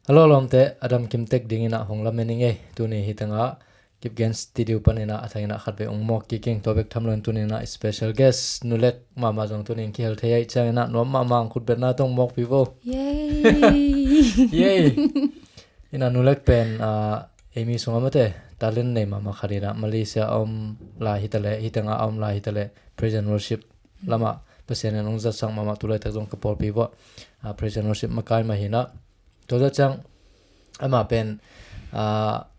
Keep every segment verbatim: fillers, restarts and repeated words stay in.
Hello lawmte, a dam kim tek dingin ah hong lamen ing ei. Tuni hi tengah Kipgen Studio panin ah a thangin ah khat vei ong mawk kik ing. Tua bek tham loin tuni in ah special guest Nulek mahmah zong tuni in kihel thei ahih ciangin ah nuam mahmah ang, khutbetna tawh mawkpih vo. Yay! Yay! In ah Nulek pen ah, eimi sungah mate talent nei mahmah khat in ah, Malaysia a om lai hi taleh, hi tengah a om lai hi taleh, praise and worship lamah Pasian in ong zatsak mahmah, tulaitak zong ka pawlpi vuah ah, praise and worship makai mah hi in ah. Tua zawh ciang amah pen ah,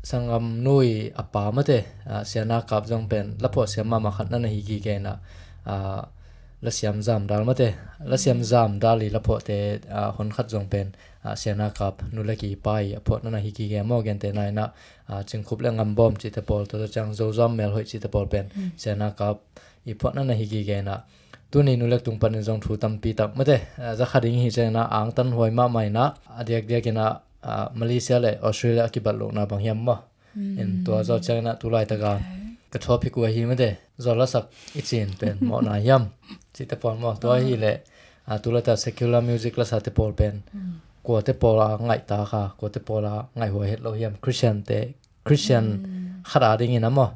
sanggam nu i a pa mate ah, Sia Na Kap zong pen laphuah siam mahmah khat na na hi gige in ah, ah, lasiam zamdal mate, lasiam zamdal i laphuahte ah, hon khat zong pen ah, Sia Na Kap, Nulek i pa i a phuah na na hi gige maw, gentehna in ah, ah, Cingkhup le Ngambawm cihte pawl, tua zawh ciang Zozuam Melhoih cihte pawl pen Sia Na Kap i phuah na na hi gige in ah, tuni Nulek tung panin zong thu tampi tak mate ah, za kha ding hi ciangin ah angtan huai mahmah in ah, a diakdiak in ah ah, Malaysia le Australia a kibat lohna bang hiam maw? In tua zawh ciangin ah tulaitak a ka thuap hi kua hi mate, zawl lasak i cin pen mawhna hiam? Cihte pawl maw? Tua hi leh ah, tulaitak secular music lasate pawl pen kuate pawl a ngaihta kha, kuate pawl a ngaihhuai het lo hiam? Christian te, Christian khat a dingin ah maw?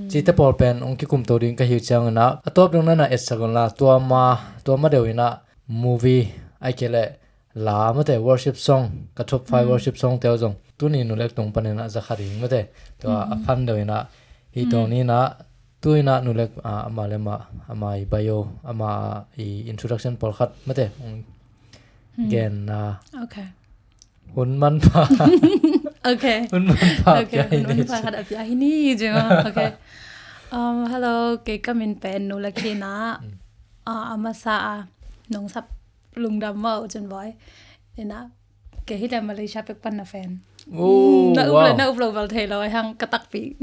Cihte pawl pen ong kikumto ding ka hi uh ciangin ah, a tawp dong na na etsak un la, tua ma, tua ma deuh in ah movie ai kei leh la mate, worship song, ka top five worship song te uh zong tuni Nulek tung panin ah za kha ding mate. Tua a phan deuh in ah hi tawh ni in ah, tu in ah Nulek ah, ama le ama, ama i bio, ama i introduction pawlkhat mate ong gen na. Okay. Hun manpha. Okay. Hun manpha. Okay, pia hi hun ni. Manpha khat a pia hi ni, Jim. Okay. Um, hello, kei ka min pen Nulek hi in ah. Ah, a masa a nong sap lungdam maw, Cun Boy. In ah, kei hi leh Malaysia pek pan na fan. Oh, na up le wow. Na up lo bel thei lo, hang ka takpi.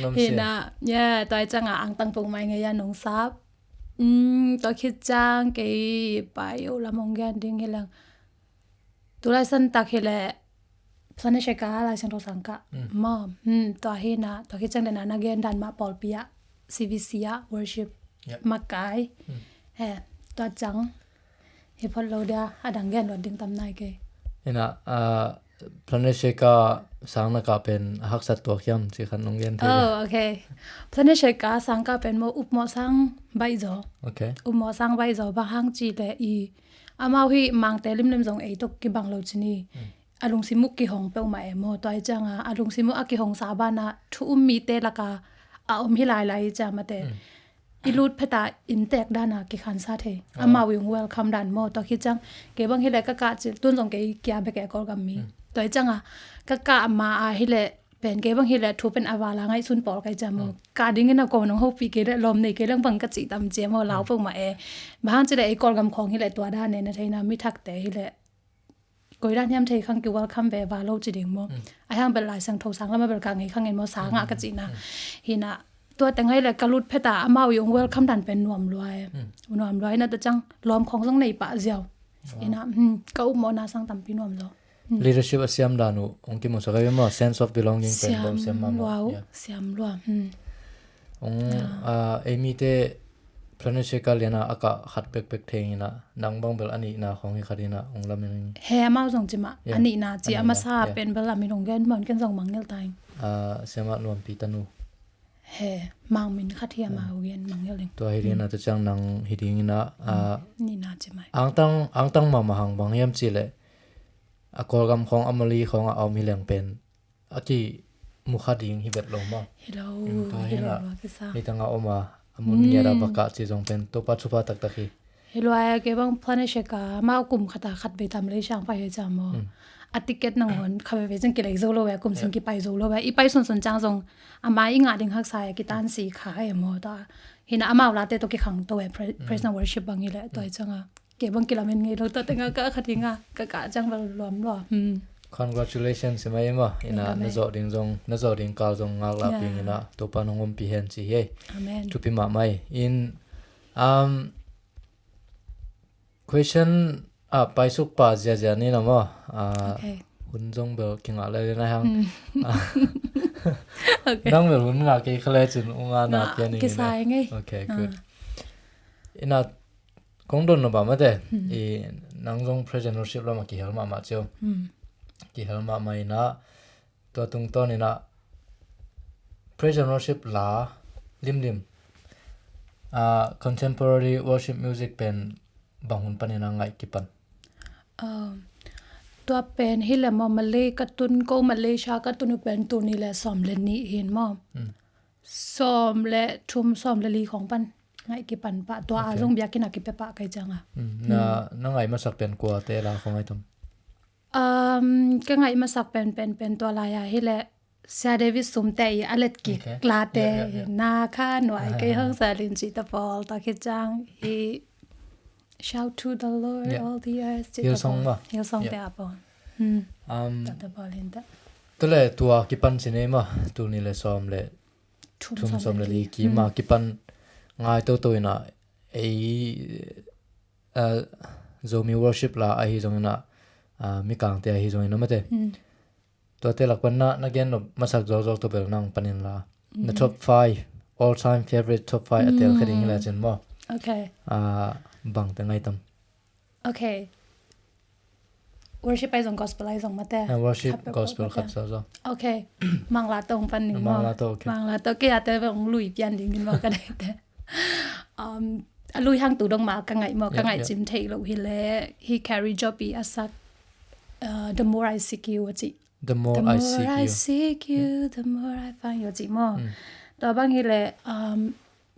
Lungdam hi in ah, yeah, tua ciang a angtang pong mai ngei a nong sap. Mm, tua khit ciang kei pai uh lam ong gen ding hi leng. Tulai san tak hi leh Planesheka Laisiangtho Sangkah. Maw, hmm, tua hi in ah, tua khit ciang le na na gen dan mah pawlpi ah, C V C ah worship makai. He, tua ciang hi phot lo dia, a dang gen luat ding tam nai kei. In ah, ah, Planesheka Sangkah pen a haksat tuak hiam cih khat nong gen thei. Oh, okay. Planesheka Sangkah pen maw, upmawh sang baih zaw. Okay. Upmawh sang baih zaw, bang hang cih leh i amau hi mangte limlim zong ei tawh kibang lo ci ni. A lungsim uh kihong peuhmah e maw. Tua hi ciang a, a lungsim uh a kihongsa banah thu um mite laka a om hi lailai hi ciang mate. I lut phet a inntek dan a kikhansa thei. Amau i ong welcome dan maw. Tua khit ciang kei bang hi leh ka kah cil, tun zong kei kia bek e Kawlgam mi. Tua hi ciang a ka kah ma a hi leh pen kei bang hi leh thu pen a val a ngaihsun pawl kai ciang maw. Kah ding in a ko nong hopih kei leh lawm nei kei leng bang ka cih tam ciang maw, lau peuhmah e. Bang hang cih leh ei Kawlgam khawng hi leh tua dan e, na theihna mi thakte hi leh koi dan hiam thei khang ki welcome ve va lo ci ding maw. A hiang bel Laisiangtho sang lam a bel ka ngei khang in maw, sangah ka cihna. Hi in ah, tua teng hi leh ka lut phet a amau i ong welcome dan pen nuam lua e. Nuam lua hi in ah, tua ciang lawm khawng zong nei pah ziau. Hi in ah, hmm, ka upmawhna sang tampi nuam zaw. Leadership a siam dan uh ong kimusak a hi maw, sense of belonging pen bawm siam mahmah. Siam lua uh, siam lua. Ong, ah, ei mite Planesheka lian a a kah khat bekbek thei ing in ah, nang bang bel a nihna khawng hi khat in ah ong lamen ing. He, amau zong ci mah. A nihna ci, a masa pen bel a min ong gen mawh in, ken zong mangngilh ta ing. Ah, siamah nuampi tanu. He, mang min khat hi, amau gen mangngilh ing. Tua hi ding in ah, tua ciang nang hi ding in ah, ah, nihna ci mah. Angtang, angtang mahmah hang bang hiam cih leh a Kawlgam khawng, a Mali khawng a om hi leng pen a kimu kha ding hi vet lo maw. Hi lo, tua hi lo, hi in ah, lua kisa. Hi tang a om a, a mun ngiat a va kah ci zong pen Topa thupha taktak hi. Hi lua e, kei bang Planesheka, amau kum khat a khat vei tam lei siang pai hi ciang maw. A ticket nangawn kha veve ciang kilei zo lo e, kum sing kipai zo lo e. I pai sunsun ciang zong a mai i ngah ding haksa e, kitansi kha e maw ta. Hi in ah amau late tawh kikhangto e, praise and worship bang hi leh, tua hi ciang a. Kei bang kilamen ngei lo, tua teng a ka khat hi ing a, ka kah ciang bel luam lua. Hmm. Congratulations, hi mai maw. In ah, na zawh ding zong, na zawh ding kal zong ngak lah ping in ah, Topa nong ompih hen ci hi ei. Amen. Thupi mahmah hi. In, um, question, ah, paisuk pah ziazia ni na maw. Ah, hun zong bel kingah lai na hang. Nang bel hun ngah kei kha le cin ong ngah na pia ning in ah. Kisai ngei. Okay, good. In ah, Kong don lo ba mate, i nang zong praise and worship lam a kihel mahmah cio. Kihel mahmah inah, tua tungtawn inah praise and worship la limlim, ah, contemporary worship music pen bang hun panin a ngaih kipan? Um, tua pen hi le maw, Malay ka tun, ko Malaysia ka tun uh pen tul nih le sawm le nih hin maw. Sawm le thum, sawm le li khong pan ngaih kipan pah, tua a zong biakinn a kipia pah kei cianga. Na, na ngaih masak pen kuate la khong ai tam? Um, ka ngaih masak pen, pen, pen tua lai a hi le Sia David Sumte i a let kik late na kha nuai kei hong sa lin ci ta pawl ta khit ciang i Shout to the Lord, all the earth, ci ta pawl. Hillsong te a pawl. Um, ta ta pawl in ta. Tule tua kipan ci nei ma, tul nih le sawm le thum, sawm le li kima kipan ngai toto ina ei, ah, Zomi worship la ahi zong ina, ah, Mikangte ahi zong ina mate. Tuate lak pan na, na gen lo masak zawkzawk tua bel nang panin la. Na top five, all time favorite top five a tel kha ding hi la cin maw. Okay. Ah, bangte ngai tam? Okay. Worship ai zong gospel ai zong mate. Ah, worship gospel khat sa zo. Okay. Mangla to hong pan ning maw. Mangla to, okay. Mangla to, kei a te hong lui pian ding in maw ka dai te. Um, a lui hang tu dong ma ka ngaih maw, ka ngaih cim thei lo hi le, hi Carrie Job i a sak, uh, The More I Seek You a ci. The more I seek you, the more I find you, ci maw. Tua bang hi le, um,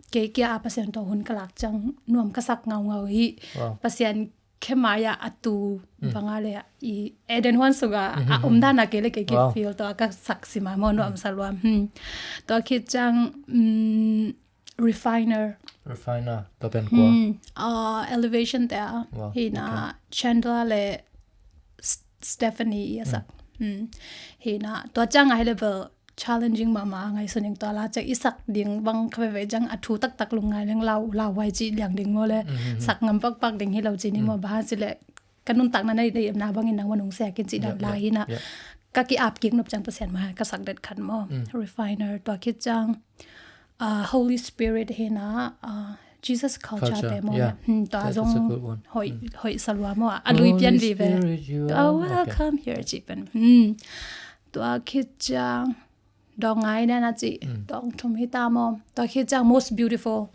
kei kia a Pasian tawh hun ka lak ciang nuam ka sak ngaungau hi. Pasian khe mai a a tu banga le i Eden huan sunga a omdan a kei le kei ki feel tua ka sak sima maw nuam sa luam. Tua khit ciang, um, Refiner. Refiner, tua pen kua? Hmm, ah, Elevation te a. Wow, hi na, okay. Chandler le S-, Stephanie i a sak. Hmm. Hi na, tua ciang a hi level challenging mahmah a ngaihsun ing tua la ciang i sak ding bang kha veve ciang a thu taktak lungngai leng lau, lau huai ci liang ding maw le sak ngam pakpak ding hi lo ci ni maw ba ci le ka nuntakna nei dei na bangin nang manung sia kin ci dan la hi na. Ka ki ap kik nop ciang Pasian ma ka sak det khat maw. Refiner tua khit ciang, ah, Holy Spirit hi na, ah, Jesus Culture te maw. Hmm, tua zong hoih, hoih sa lua maw. A lui pian vive. Welcome here ci pen. Hmm. Tua khit ciang dong ngai na na ci. Dong thum hi ta maw. Tua khit ciang Most Beautiful.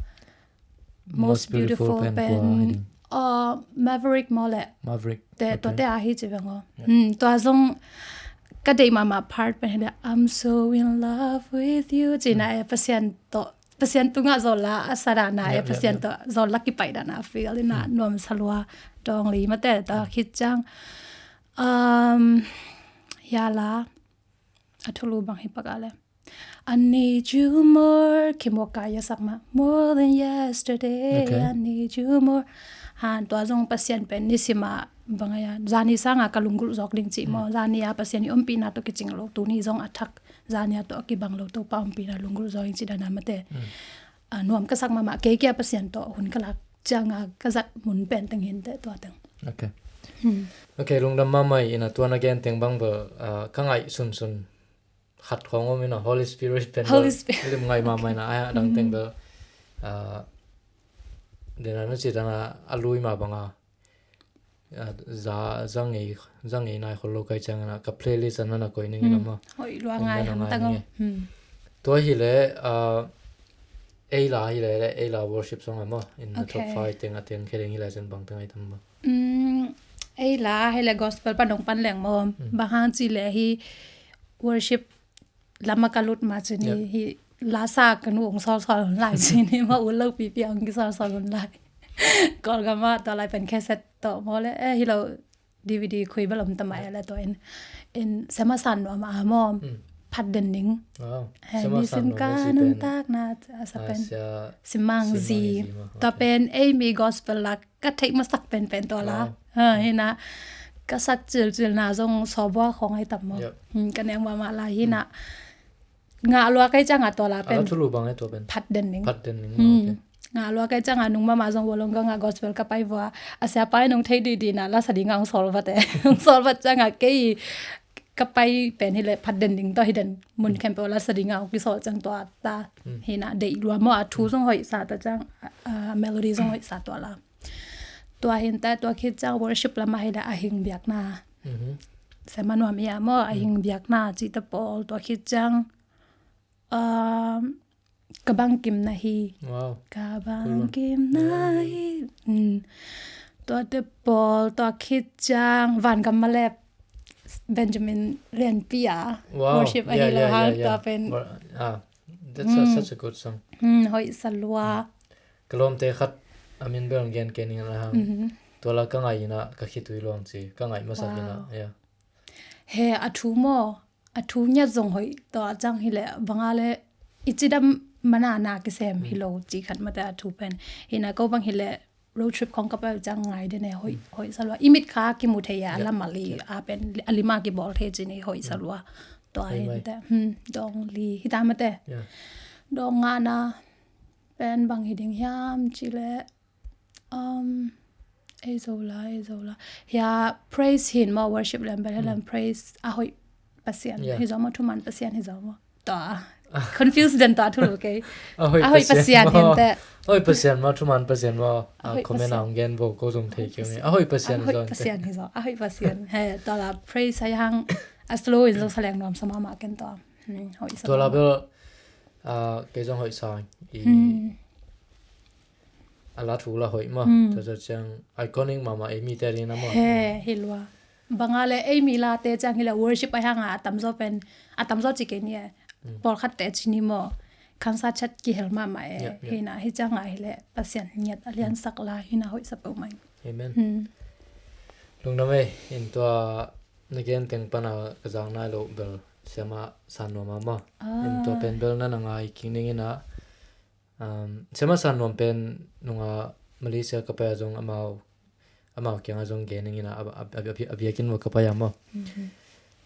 Most Beautiful pen, uh, Maverick maw le. Maverick. Te, tua te a hi ci veng aw. Hmm, tua zong ka deih mahmah part pen hi le, I'm so in love with you ci na e, Pasian tawh, Pasian tungah zawl la a sa dan a e, Pasian tawh zawl la kipaih dan a feel ina nuam sa lua dong li mate tua khit ciang. Um, ya la. A thulu bang hi pak a le. I need you more. Kimua ka ia sak ma. More than yesterday. Okay. I need you more. Han tua zong Pasian pen ni sima bang a ia. Zani sanga ka lunggulh zawk ding ci maw. Zani a Pasian i ompihna tawh kicing lo. Tuni zong a thak. Zani a tawh a kibang lo. Topa ompihna lunggulh zawk ding ci dana mate. Ah, nuam ka sak mahmah. Kei kia Pasian tawh hun ka lak cianga ka zat mun pen teng hin te tua teng. Okay. Okay, lungdam mahmah ina tua na gen teng bang bel, ah, ka ngaih sunsun khat khong om ina Holy Spirit pen Holy Spirit lim ngai mahmah ina a dang teng bel, ah, dena na ci dana a lui ma banga, ah, za, za ngei, za ngei nai khol lo kai ciang ina ka playlist ana na koi ning ina maw. Hoih lua ngai ham tang o. Tua hi le, ah, ei la hi le, ei la worship song a maw. In na top five teng a teng khe ding hi la cin bang teng ai tam maw. Um, ei la hi le gospel pan dong pan leng maw. Bang hang ci le hi worship lama ka lut ma cin hi, hi la sa ka nu ong sol sol hun lai cin hi ma u lo pipi ong ki sol sol hun lai. Kol gama tua lai pen cassette to maw le, eh, hi lo D V D khui balom tamai le to in, in sema san nuam a maw. Phat den ning. Wow. He mi sin ka nuntak na a sa pen. Simang zi. Tua pen ei mi gospel lak ka theih masak penpen tua la. Ha, hi na ka sak cilcil na zong sawbua khong ai tam maw. Ka neng mahmah la hi na. Ngah lua kai cianga tua la pen. Phat den ning. Phat den ning. Ngah lua kai cianga nung mahmah zong walong ka ngah gospel ka pai vua. A sia pai nung thei didi na la sa ding ang solvat e. Solvat cianga kei ka pai pen hi le phat den ding tawh hi den mun khempeuh la sa ding a ong kisol ciang tua ta. Hi na deih lua maw a thu zong hoih sa ta ciang, a, a melody zong hoih sa tua la. Tua hi inteh, tua khit ciang worship lamah hi leh a hing biakna. Mhm. Sem a nuam i a maw, a hing biakna cihte pawl, tua khit ciang, um, ka bangkimna hi. Wow. Ka bangkimna hi. Mm. Tuate pawl, tua khit ciang, Van Gam Malep, Benjamin Lianpi a. Wow. Worship a hi lo hang, tua pen. Wow. Ah, that's a, such a good song. Mm, hoih sa lua. Ka lawmte khat a min bel gen kei ning a hang. Mhm. Tua la ka ngaih in a ka khitui luang ci, ka ngaih masak in a. Wow. Yeah. He, a thu maw, a thu ngiat zong hoih, tua ciang hi leh, bang a leh, i cidam mana na kisem hi lo, ci khat mate a thu pen. Hi na ko bang hi leh, road trip khong ka pai ciang ngai den e, hoih, hoih sa lua. I mit kha kimu thei a, a lam a li, a pen, a lim a kibawl thei ci ni, hoih sa lua. Tua hi inteh. Hmm, dawng li, hi ta mate. Yeah. Dawng ngana, pen bang hi ding hiam, ci leh, um, ei zo la, ei zo la. Hia praise hin maw, worship lem bel, hi lem praise, a hoih Pasian. Yeah. Hi zo maw, thuman Pasian, hi zo maw. Tua. Confuse den tua thulu kei. A hoih Pasian maw. Hi inteh. A hoih Pasian maw, thuman Pasian maw. A hoih comment Pasian. A hong gen bo, ko zong thei kei ni. A hoih Pasian hi zo. A hoih Pasian hi zo. A hoih Pasian. He, tua la praise hai hang. A slow in zong sa leng nuam sa mahmah ken tua. Hmm, hoih sa. Tua la bel, ah, kei zong hoih sa. I, a la thu la hoih maw. Hmm. Tua zong ciang iconic mahmah ei mite a ding na maw. He, hi lua. Bang a leh ei mi late ciang hi leh worship a hang a, a tamzaw pen, a tamzaw ci kei ni e. Hmm. Pawlkhatte ci ni maw. Khansa chat kihel mahmah e. Yep, yep. Hi na, hi ciang a hi leh Pasian ngiat a liansak la, hi na hoih sa peuhmah. Amen. Hmm. Lungdam ei, in tua na gen teng pan a ka zak nai lo bel, Siamah San Nuam a maw. Ah. In tua pen bel na na ngai kik ning in a, um, Siamah San Nuam pen nung a Malaysia ka pai a zong amau, amau kiang a zong gen ning in a, a, a, a, a, a biakinn va ka pai a maw. Mhm.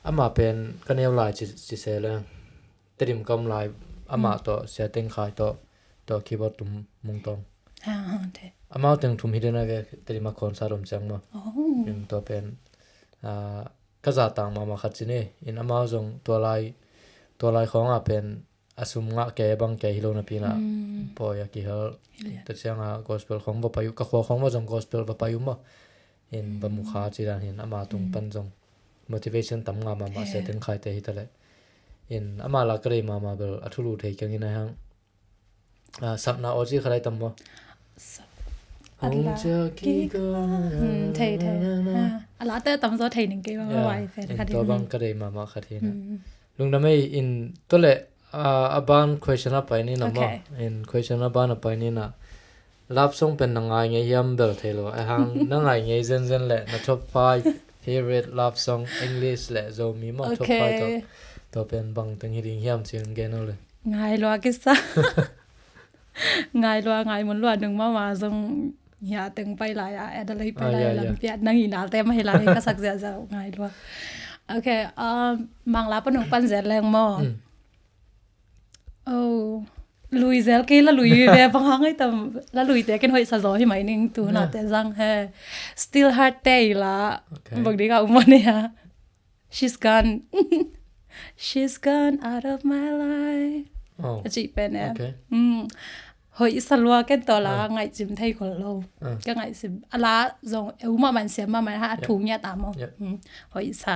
Amah pen ka neu lai ci, ci se leng. Tedim ka om lai amah tawh Sia Teng Khai tawh, tawh keyboard tum Mung Tawng. Ah, ah, te. Amau teng thum hi den a ve Tedim a concert om ciang maw. Oh. In tua pen, ah, ka zahtak mahmah khat ci ni. In amau zong tua lai, tua lai khawng a pen a sum ngah kei bang kei hi lo napi in a. Hmm. Pawi a kihel. Hi lian. Tua ciang a gospel khawng va pai uh, ka khua khawng va zong gospel va pai uh maw. In va mu kha ci dan hin ama tung pan zong motivation tam ngah mahmah Sia Teng Khaite hi ta leh. In ama la ka dei mahmah bel a thulu thei keng in a hang. Ah, sapna aw ci kha lai tam maw? Sap-, a la ki ka. Hmm, thei, thei. Ah, a late a tamzaw thei ning kei bang a vai pen kha ding. Tua bang ka dei mahmah khat hi na. Hmm. Lungdam ei in tua leh, ah, a ban question a pai ni na maw. Okay. In question a ban a pai ni na. Love song pen na ngai ngei hiam bel thei lo. A hang na ngai ngei zenzen leh na top five favorite love song English leh Zomi maw top five tawh. Okay. Tua pen bang teng hi ding hiam ci hong gen o le. Ngai lua kisa. Ngai lua, ngai mun lua nung mama zong hia teng pai lai a, Adelaide pai lai a lampi a. Nang i nalte mah hi lai ka sak ziahziah ngai lua. Okay, um, Mangla pan hong pan zel leng maw. Mm. Oh, lui zel kei la lui ve bang hang ai tam la lui te ken hoih sa zaw hi mai ning tu na te zang he. Still Heart te i la. Okay. Bang ding a um ne ha. She's gone. She's gone out of my life. Oh. A cih pen e. Okay. Mm. Hoih sa lua ken tua la ngaihcim thei khol lo. Ah. Ka ngaihcim a la zong e uma man siam ma man ha a thu ngiat a maw. Yeah. Mm. Hoih sa.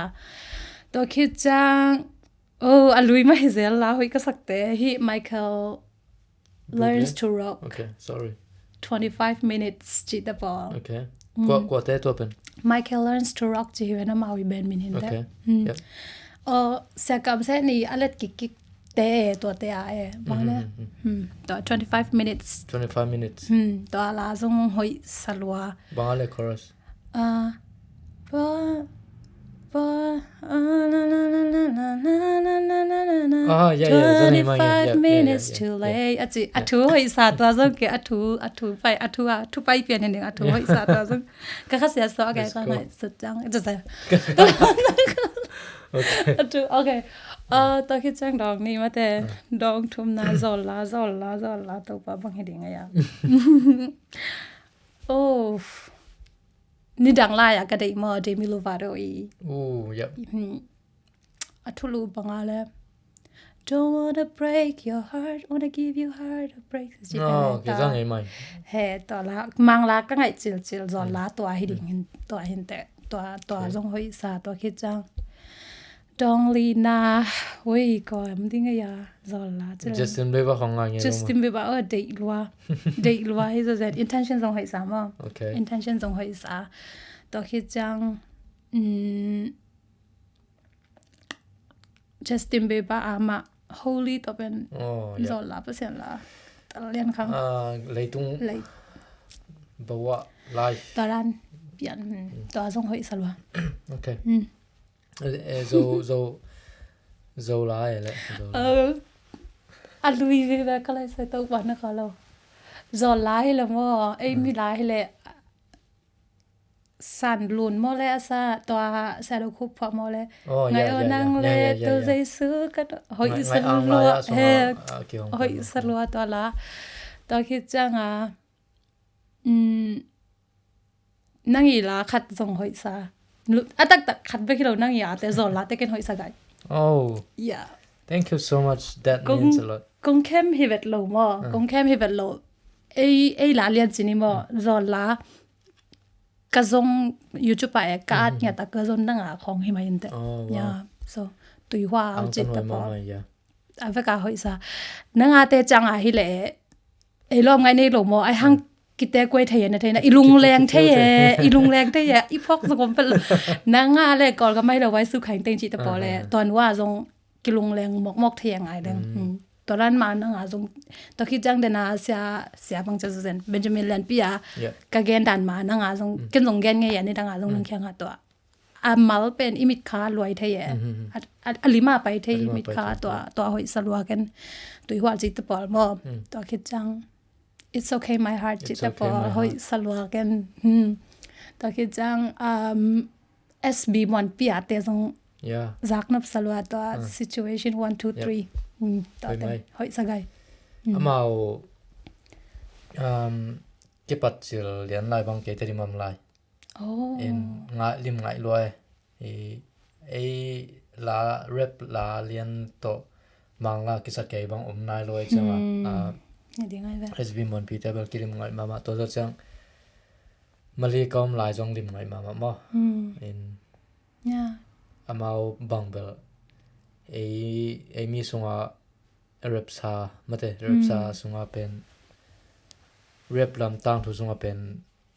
Tua khit ciang Oh, a lui mah hi zel la, hoih ka sakte. Hi Michael Learns to Rock. Okay, sorry. Twenty-five minutes cih te pawl. Okay. Mm. Kua, kua te tua pen? Michael Learns to Rock cih hi ven amau i band min hi inteh. Okay. Mm. Yep. Oh, Sia Kam Seh Ni a let kikkik te tua te a e. Bang le. Mm-hmm, mm-hmm. Hmm. Tua twenty-five minutes. Twenty-five minutes. Hmm. Tua la zong hoih sa lua. Bang a le chorus. Ah, pa, pa, ah, na, na, na. Ah, yeah, yeah, zan hi mang, yeah, yeah, yeah, yeah, yeah. Twenty-five minutes too late. A ci, a thu hoih sa tua zong ke, a thu, a thu pai, a thu, a thu pai pian hen ding, a thu hoih sa tua zong. Ka kha sia so, okay, ka ngai sut jang. Just say. Okay. A thu, okay. Ah, tua khit ciang dawng ni mate. Ah. Dawng thum na zol la, zol la, zol la, Topa bang hi ding a ya. Oh. Nidang lai-ah ka deih maw, Demi Lovato i. Oh, yep. Hmm. A thulu bang a le. Don't wanna break your heart, wanna give you heart a break. Ci pen Oh, le kizang ta. Ei mai. He, tua la, Mang la ka ngaih cilcil, Zawl la tua hi ding hin, tua hin te, tua, tua Okay. zong hoih sa, tua khit ciang. Dong li na, ui, ko em ding a ya, Zawl la cil. Justin Bieber khong ngai nge Justin Bieber, oh, deih lua. Deih lua hi zaw zen. Intention zong hoih sa maw. Okay. Intention zong hoih sa. Tua khit ciang, mm, Justin Bieber ama Holy to pen Oh, yeah. Zawl la Pasian la. Tal lian khang. Ah, leitung Lei. Bawa lai. Taran pian, hmm, tua zong hoih sa lua. Okay. Hmm. Eh, eh, zo, zo, zo la eh le. Zo la. Oh. A lui vive ka lai sai to pa na ka lo. Zawl la hi le maw, ei mi la hi le. San lun maw le a sa, tua sa lo khup pha maw le. Oh, Ngai yeah, o yeah, nang yeah. le, Yeah, yeah, tu yeah, yeah. Jesu ka hoih Ngai, sa ngai ang lua, lai a song he, a, a, ki hong hoih kan sa lua tua la. Tua khit ciang a, mm, nang i la khat zong hoih sa. Lu-, a taktak khat bek hi lo nang i a te Zawl la te ken hoih sa gai. Oh. Yeah. Thank you so much. That Kong, means a lot. Kong kem hi vet lo maw. Ah. Kong kem hi vet lo. Ei, ei la lian cini maw. Ah. Zawl la. Ka zong YouTube ah e, ka at ngiat a ka zon nang a khong hi mai in te. Oh, wow. Yeah. So, tui hua au Ang cit kan ta huai pawl. Mawh mai, yeah. A vek a hoih sa. Nang a te ciang a hi le, ei lawm ngai nei lo maw, ai hang Hmm. kite kuai thei e na thei na, i lung leng thei e, i lung leng thei e, i phok sa kom pel. Nang a le kol ka mai lo vai su khaing teng cit ta pawl le, Ah, ah, ah. Tuan hua zong kilungleng mawkmawk thei a ngai leng. Mm. Mm. Tua dan ma nang a zong, tua khit ciang den a sia, sia bang cia Susan, Benjamin Lianpi a, Yeah. ka gen dan ma nang a zong, Mm. ken zong gen ngei a ni dang a zong Mm. nang khiang a tua. A mal pen i mit kha luai thei e. Mm, mm, mm. A, a, a lima pai thei A lima mit pai kha thei, tua, yeah. Tua hoih sa lua ken tui hual cih ta pawl maw. Mm. Tua khit ciang, it's okay my heart It's cih ta okay pawl my hoih heart. Sa lua ken. Hmm. Tua khit ciang, um, S B Muanpi a te zong Yeah. Zak nop sa lua tua Ah. Situation one, two, Yep. three. Hmm, tua Hoih te mai. Hoih sa gai. Hmm. Amau, um, kipat cil lian lai bang kei te dim am lai. Oh. In ngai, lim ngai lua e. I, ei la rap la lian to Mang la kisa kei bang om nai lua e ciang a. Hmm. Ah, Ni ding ai ve. S B Muanpi te bel kilim ngai mama to zo ciang. Mali ka om lai zong lim ngai mama maw. Hmm. In Yeah. Amau bang bel. Ei, ei mi sunga rap sa, mate, rap sa Hmm. Sunga pen. Rap lam tangthu sunga pen.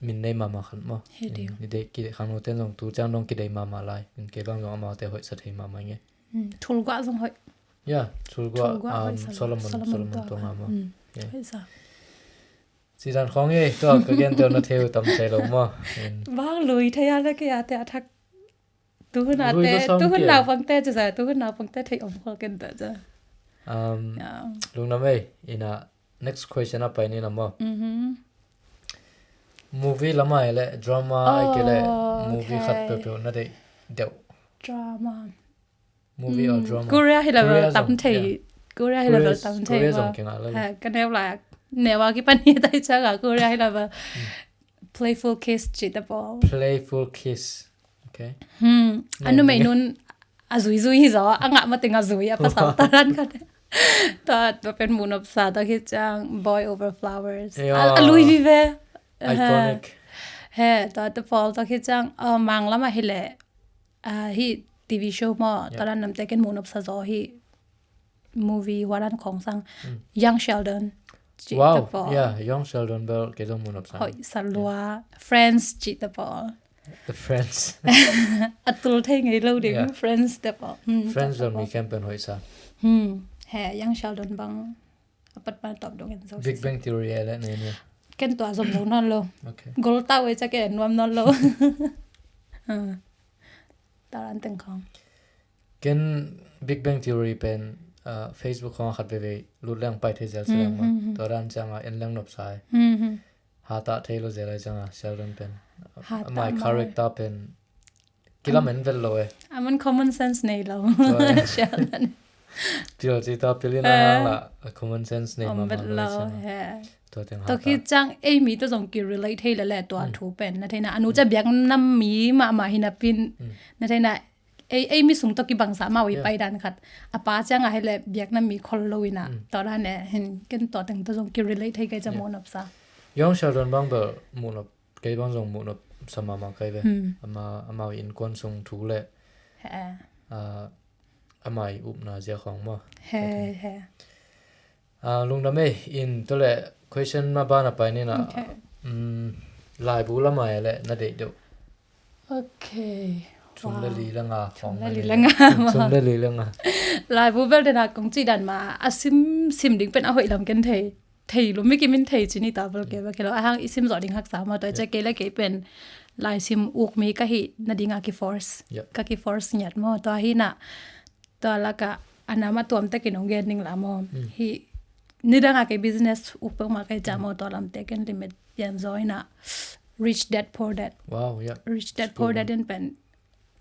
Min nei mama khan maw. He ding. Ni dei ki khang no ten zong tu ciang dong kidei mama lai. Min kei bang zong amau te hoih sa thei mama nge. Hmm. Thul gua zong hoih. Yeah, thul gua, Thul gua um, hoih sa. Solomon, Solomon Solomon tua. Tua nga maw. Hmm. Yeah. Hoih sa. Sidan khong e, tua ka gen tua na theu tam thei lo maw. In. Bang lui thei a le kei a te a thak. Tu hun a Lui te, ka sawm tu hun kei. Naupang te, tu hun naupang te thei om khol ken ta ca. Um, Yeah. Lungdam e, ina next question a pai ni na maw. Mm-hmm. Movie lam ai le, drama ai ke le, Oh, movie khat okay. Peuhpeuh na deih deuh. Drama. Movie or Mm, drama? Korea hi level Korea tam zong, thei. Yeah. Korea hi level Korea, tam thei Korea zong maw. Kingah lo. Ha, ka neu lai. Neu a kipan hi tai chang a Korea hi level. Mm. Playful Kiss cih te pawl. Playful Kiss. Okay. Hmm. Neu, a numei neu. Nun a zuizui hi zaw. A ngah mateng a zui a pasal taran khat. Tua, tua pen mu nop sa, tua khit ciang Boy Over Flowers. Yeah. A, a lui vive. Iconic. He, tua te pawl, tua khit ciang, uh, Mang lam a hi le. Ah, hi T V show maw, Yeah. Talan namte ken mu nop sa zaw hi movie hualan khong sang. Mm. Young Sheldon. Cih Wow, ta pawl. Yeah, Young Sheldon bel kei zong mu nop sa. Hoih sa lua. Yeah. Friends cih ta pawl. The Friends. A tul thei ngei lo ding, Yeah. Friends ta pawl. Hmm, Friends ta zong pawl. Mi kem pen hoih sa. Hmm, he, Young Sheldon bang. A pat pan top dong en zo Big Bang Theory e le nei ni. Ken tua zom lo non lo. Okay. Gol tau e ca ken nuam non lo. Ah. Talan teng khong. Ken Big Bang Theory pen, ah, Facebook khong khat veve lut leng pai thei zel si leng ma. Hmm, hmm, hmm. Tua dan ciang a en leng nop sa e. Hmm, hmm. Hata thei lo zel ai ciang a Sheldon pen. Hata mai mai. Character pen. Kilam en vel lo e. Aman common sense nei lo. Tua e. Sheldon. Pil ci ta pil in a Eh. Hang la, a common sense nei Om mama vet lo e lo ciang a. He. Tua teng Tua hata. Khit ciang ei mi tua zong ki relate thei le le tua Hmm. Thu pen. Na thei na anu ca biak nam mi mama hi na pin. Hmm. Na thei na ei, ei mi sung tawh kibangsa amau i pai dan khat. A pa ciang a hi leh biakna mi khol lo in a. Tua dan e hin ken tua teng tawh zong ki relate thei kei ciang muhnop sa. Young Sheldon bang bel muhnop, kei bang zong muhnop sa mahmah kei ve. Ama, amau i innkuan sung thu le ama i upna zia khawng maw. He, he. Lungdam ei, in tua le question ma bana pai nina. Laibu lama e le na deih deuh. Ok. Thum le li le nga khawng. Thum le li le nga. Laibu bel dena kong cih dan ma a sim, sim ding pen a hoih lam ken thei. Thei lo, mi kimin thei ci ni ta bel ke bel ke lo. A hang i sim zawh ding haksa maw, tua i cia kei le kei pen lai sim uk mi ka hi nadinga ki force. Ka ki force ngiat maw, tua hi na. Tua laka a nam a tuam takin ong gen ning la maw. Hi nidanga kei business uk peuhmah kei cia maw, tua lamte ken limit pian zaw ina Rich Dad Poor Dad. Wow, yeah. Rich Dad Poor Dad in pen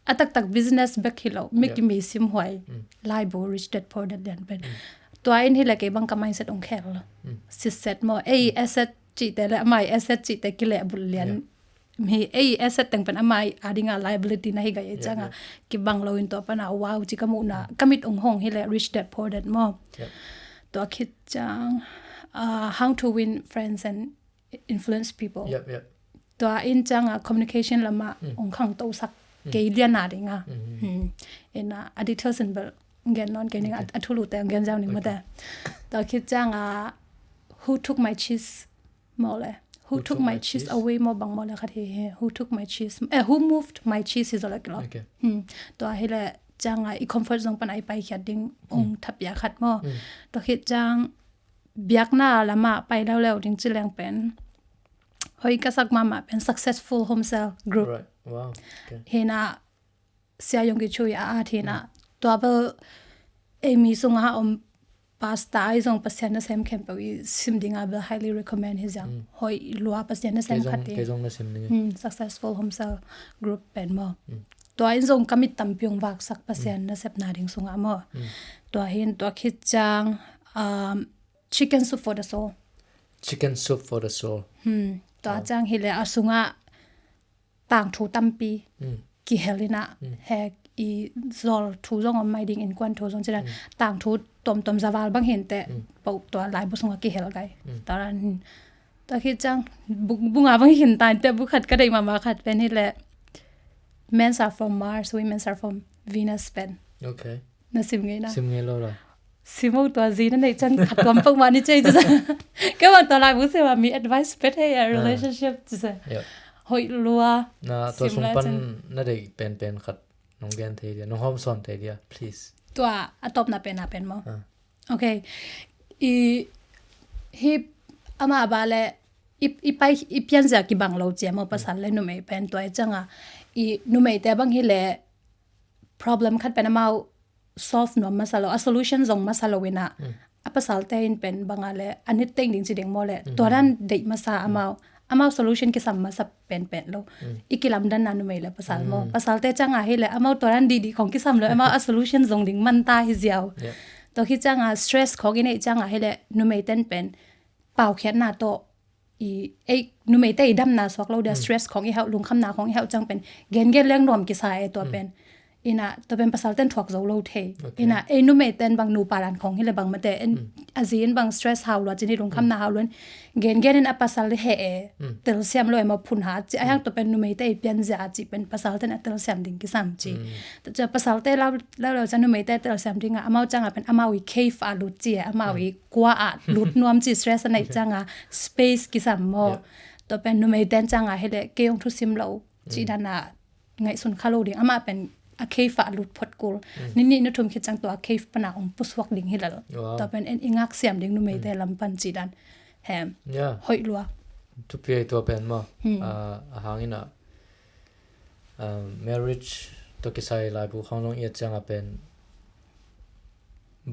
a taktak business bek hi lo, mi kimi simhuai laibu Rich Dad Poor Dad lian pen. Tua in hi le kei bang ka mindset ong khel lo. Sitset maw, ei asset cihte le amai asset cihte kilehbulh lian. Hi ei asset teng pen amai a dinga liability na hi gai ei cianga kibang lo in tua pana wow ci ka muhna, ka mit ong hong hi le Rich Dad Poor Dad maw. Tua khit ciang How to Win Friends and Influence People. Tua in cianga communication lama ong khangtosak kei liana dinga. Ina a details in bel gen non kei ning, a thulute ong gen ziau ning mate. Tua khit cianga Who Took My Cheese maw le. Who Took My Cheese Away maw bang maw le khat hi hi. Who Took My Cheese, eh, Who Moved My Cheese hi zaw le kilawm. Tua hi le cianga i comfort zone pana i paikhiat ding ong thapia khat maw. Tua khit ciang biakna lama pai leuleu ding ci leng pen hoih ka sak mahmah pen Successful Home Cell Group. Hina Sia Yonggi Cho i a at hina. Tua bel ei mi sunga om pastor ai zong Pasian nasem khempeuh i sim dinga bel highly recommend hi ziang. Hoih lua Pasian nasem khat hi. Successful Home Cell Group pen maw. Tua in zong ka mit tampi ong vaksak Pasian nasepna ding sunga maw. Tua hin tua khit ciang Chicken Soup for the Soul. Chicken Soup for the Soul. Tua ciang hi le a sunga tangthu tampi kihel ina, he i zawl thu zong om mai ding, innkuan thu zong ci dan tangthu tomtom zaval bang hinte pau tua laibu sunga kihel gai. Tua dan tua khit ciang bu nga bang hinte bu khat ka deih mahmah khat pen hi le Men's Are From Mars, Women's Are From Venus pen. Na sim ngei na? Sim ngei lo la. Sim o, tua zi na neih ciang khat tuam peuhmah ni cei ci sa. Kei bang tua laibu sim a mi advice pet hei a relationship ci sa. Hoih lua. Na tua sung pan na deih penpen khat nong gen thei dia, nong hawmsawn thei dia, please. Tua a tawpna pen a pen maw. Ok. I hi ama ba le i, i pai i pianzia kibang lo cia maw, pasal le numei pen tua i cianga i numeite bang hi le problem khat pen amau solve nuam masa lo, a solution zong masa lo ina a pasalte in pen banga le a nit teng ding ci ding maw le tua dan deih masa amau, amau solution kisam masa penpen lo. I kilamdanna numei le pasal maw, pasalte cianga hi le amau tua dan dihdih khong kisam lo, amau a solution zong ding manta hi ziau. Tua khit cianga stress khong i neih cianga hi le numei ten pen paukhiatna tawh i ei numeite i damna suak lo dia, stress khong i hauh, lungkhamna khong i hauh ciang pen gengen leng nuam kisa e tua pen. Ina tua pen pasalten thuak zo lo thei. Ina ei numeiten bang nupa dan khong hi le bang mate a zi in bang stress hau lua cin hi, lungkhamna hau luan gengen in a pasal he e telsiam lo e maw, phun ha ci a hiang tua pen numeite i pianzia a ci pen pasalten a telsiam ding kisam ci. Tua cia pasalte lau lau lau cia numeite telsiam dinga amau cianga pen amau i cave a lut ci e, amau i kua ah lut nuam ci, stress a neih cianga space kisam maw. Tua pen numeiten cianga hi le kei ong thusim lo cih dana ngaihsun kha lo ding, amah pen a cave ah lut phot kul. Ni nih ni thum khit ciang tua a cave pana ong pusuak ding hi lel. Tua pen en i ngaksiam ding numeite lam pan cih dan hem. Hoih lua. Thupi tua pen maw. A hangin ah marriage tawh kisai laibu khang zong i et cianga pen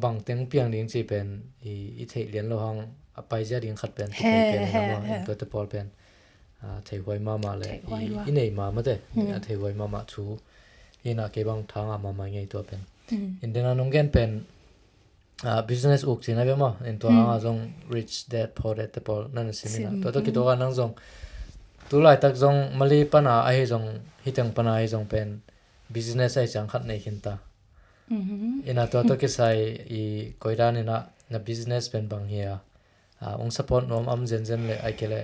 bangteng piang ding ci pen i, i theih lian lo hang a paizia ding khat pen, he, pen he, he. Tuate pawl pen theihuai mahmah le i, i nei mahmah te a theihuai mahmah thu. Ina kei bang thanga mahmah ngei tua pen. Indena nong gen pen business uk cina ve maw, in tua hanga zong Rich Dad Poor Dad te pawl nana sim ina. Tua tawh kituaka nang zong tulaitak zong Mali pana ahi zong, hiteng pana ahi zong pen business ai ciang khat nei khin ta. Ina tua tawh kisai i koidan ina na business pen bang hi a, ong support nuam am zenzen le ai kei le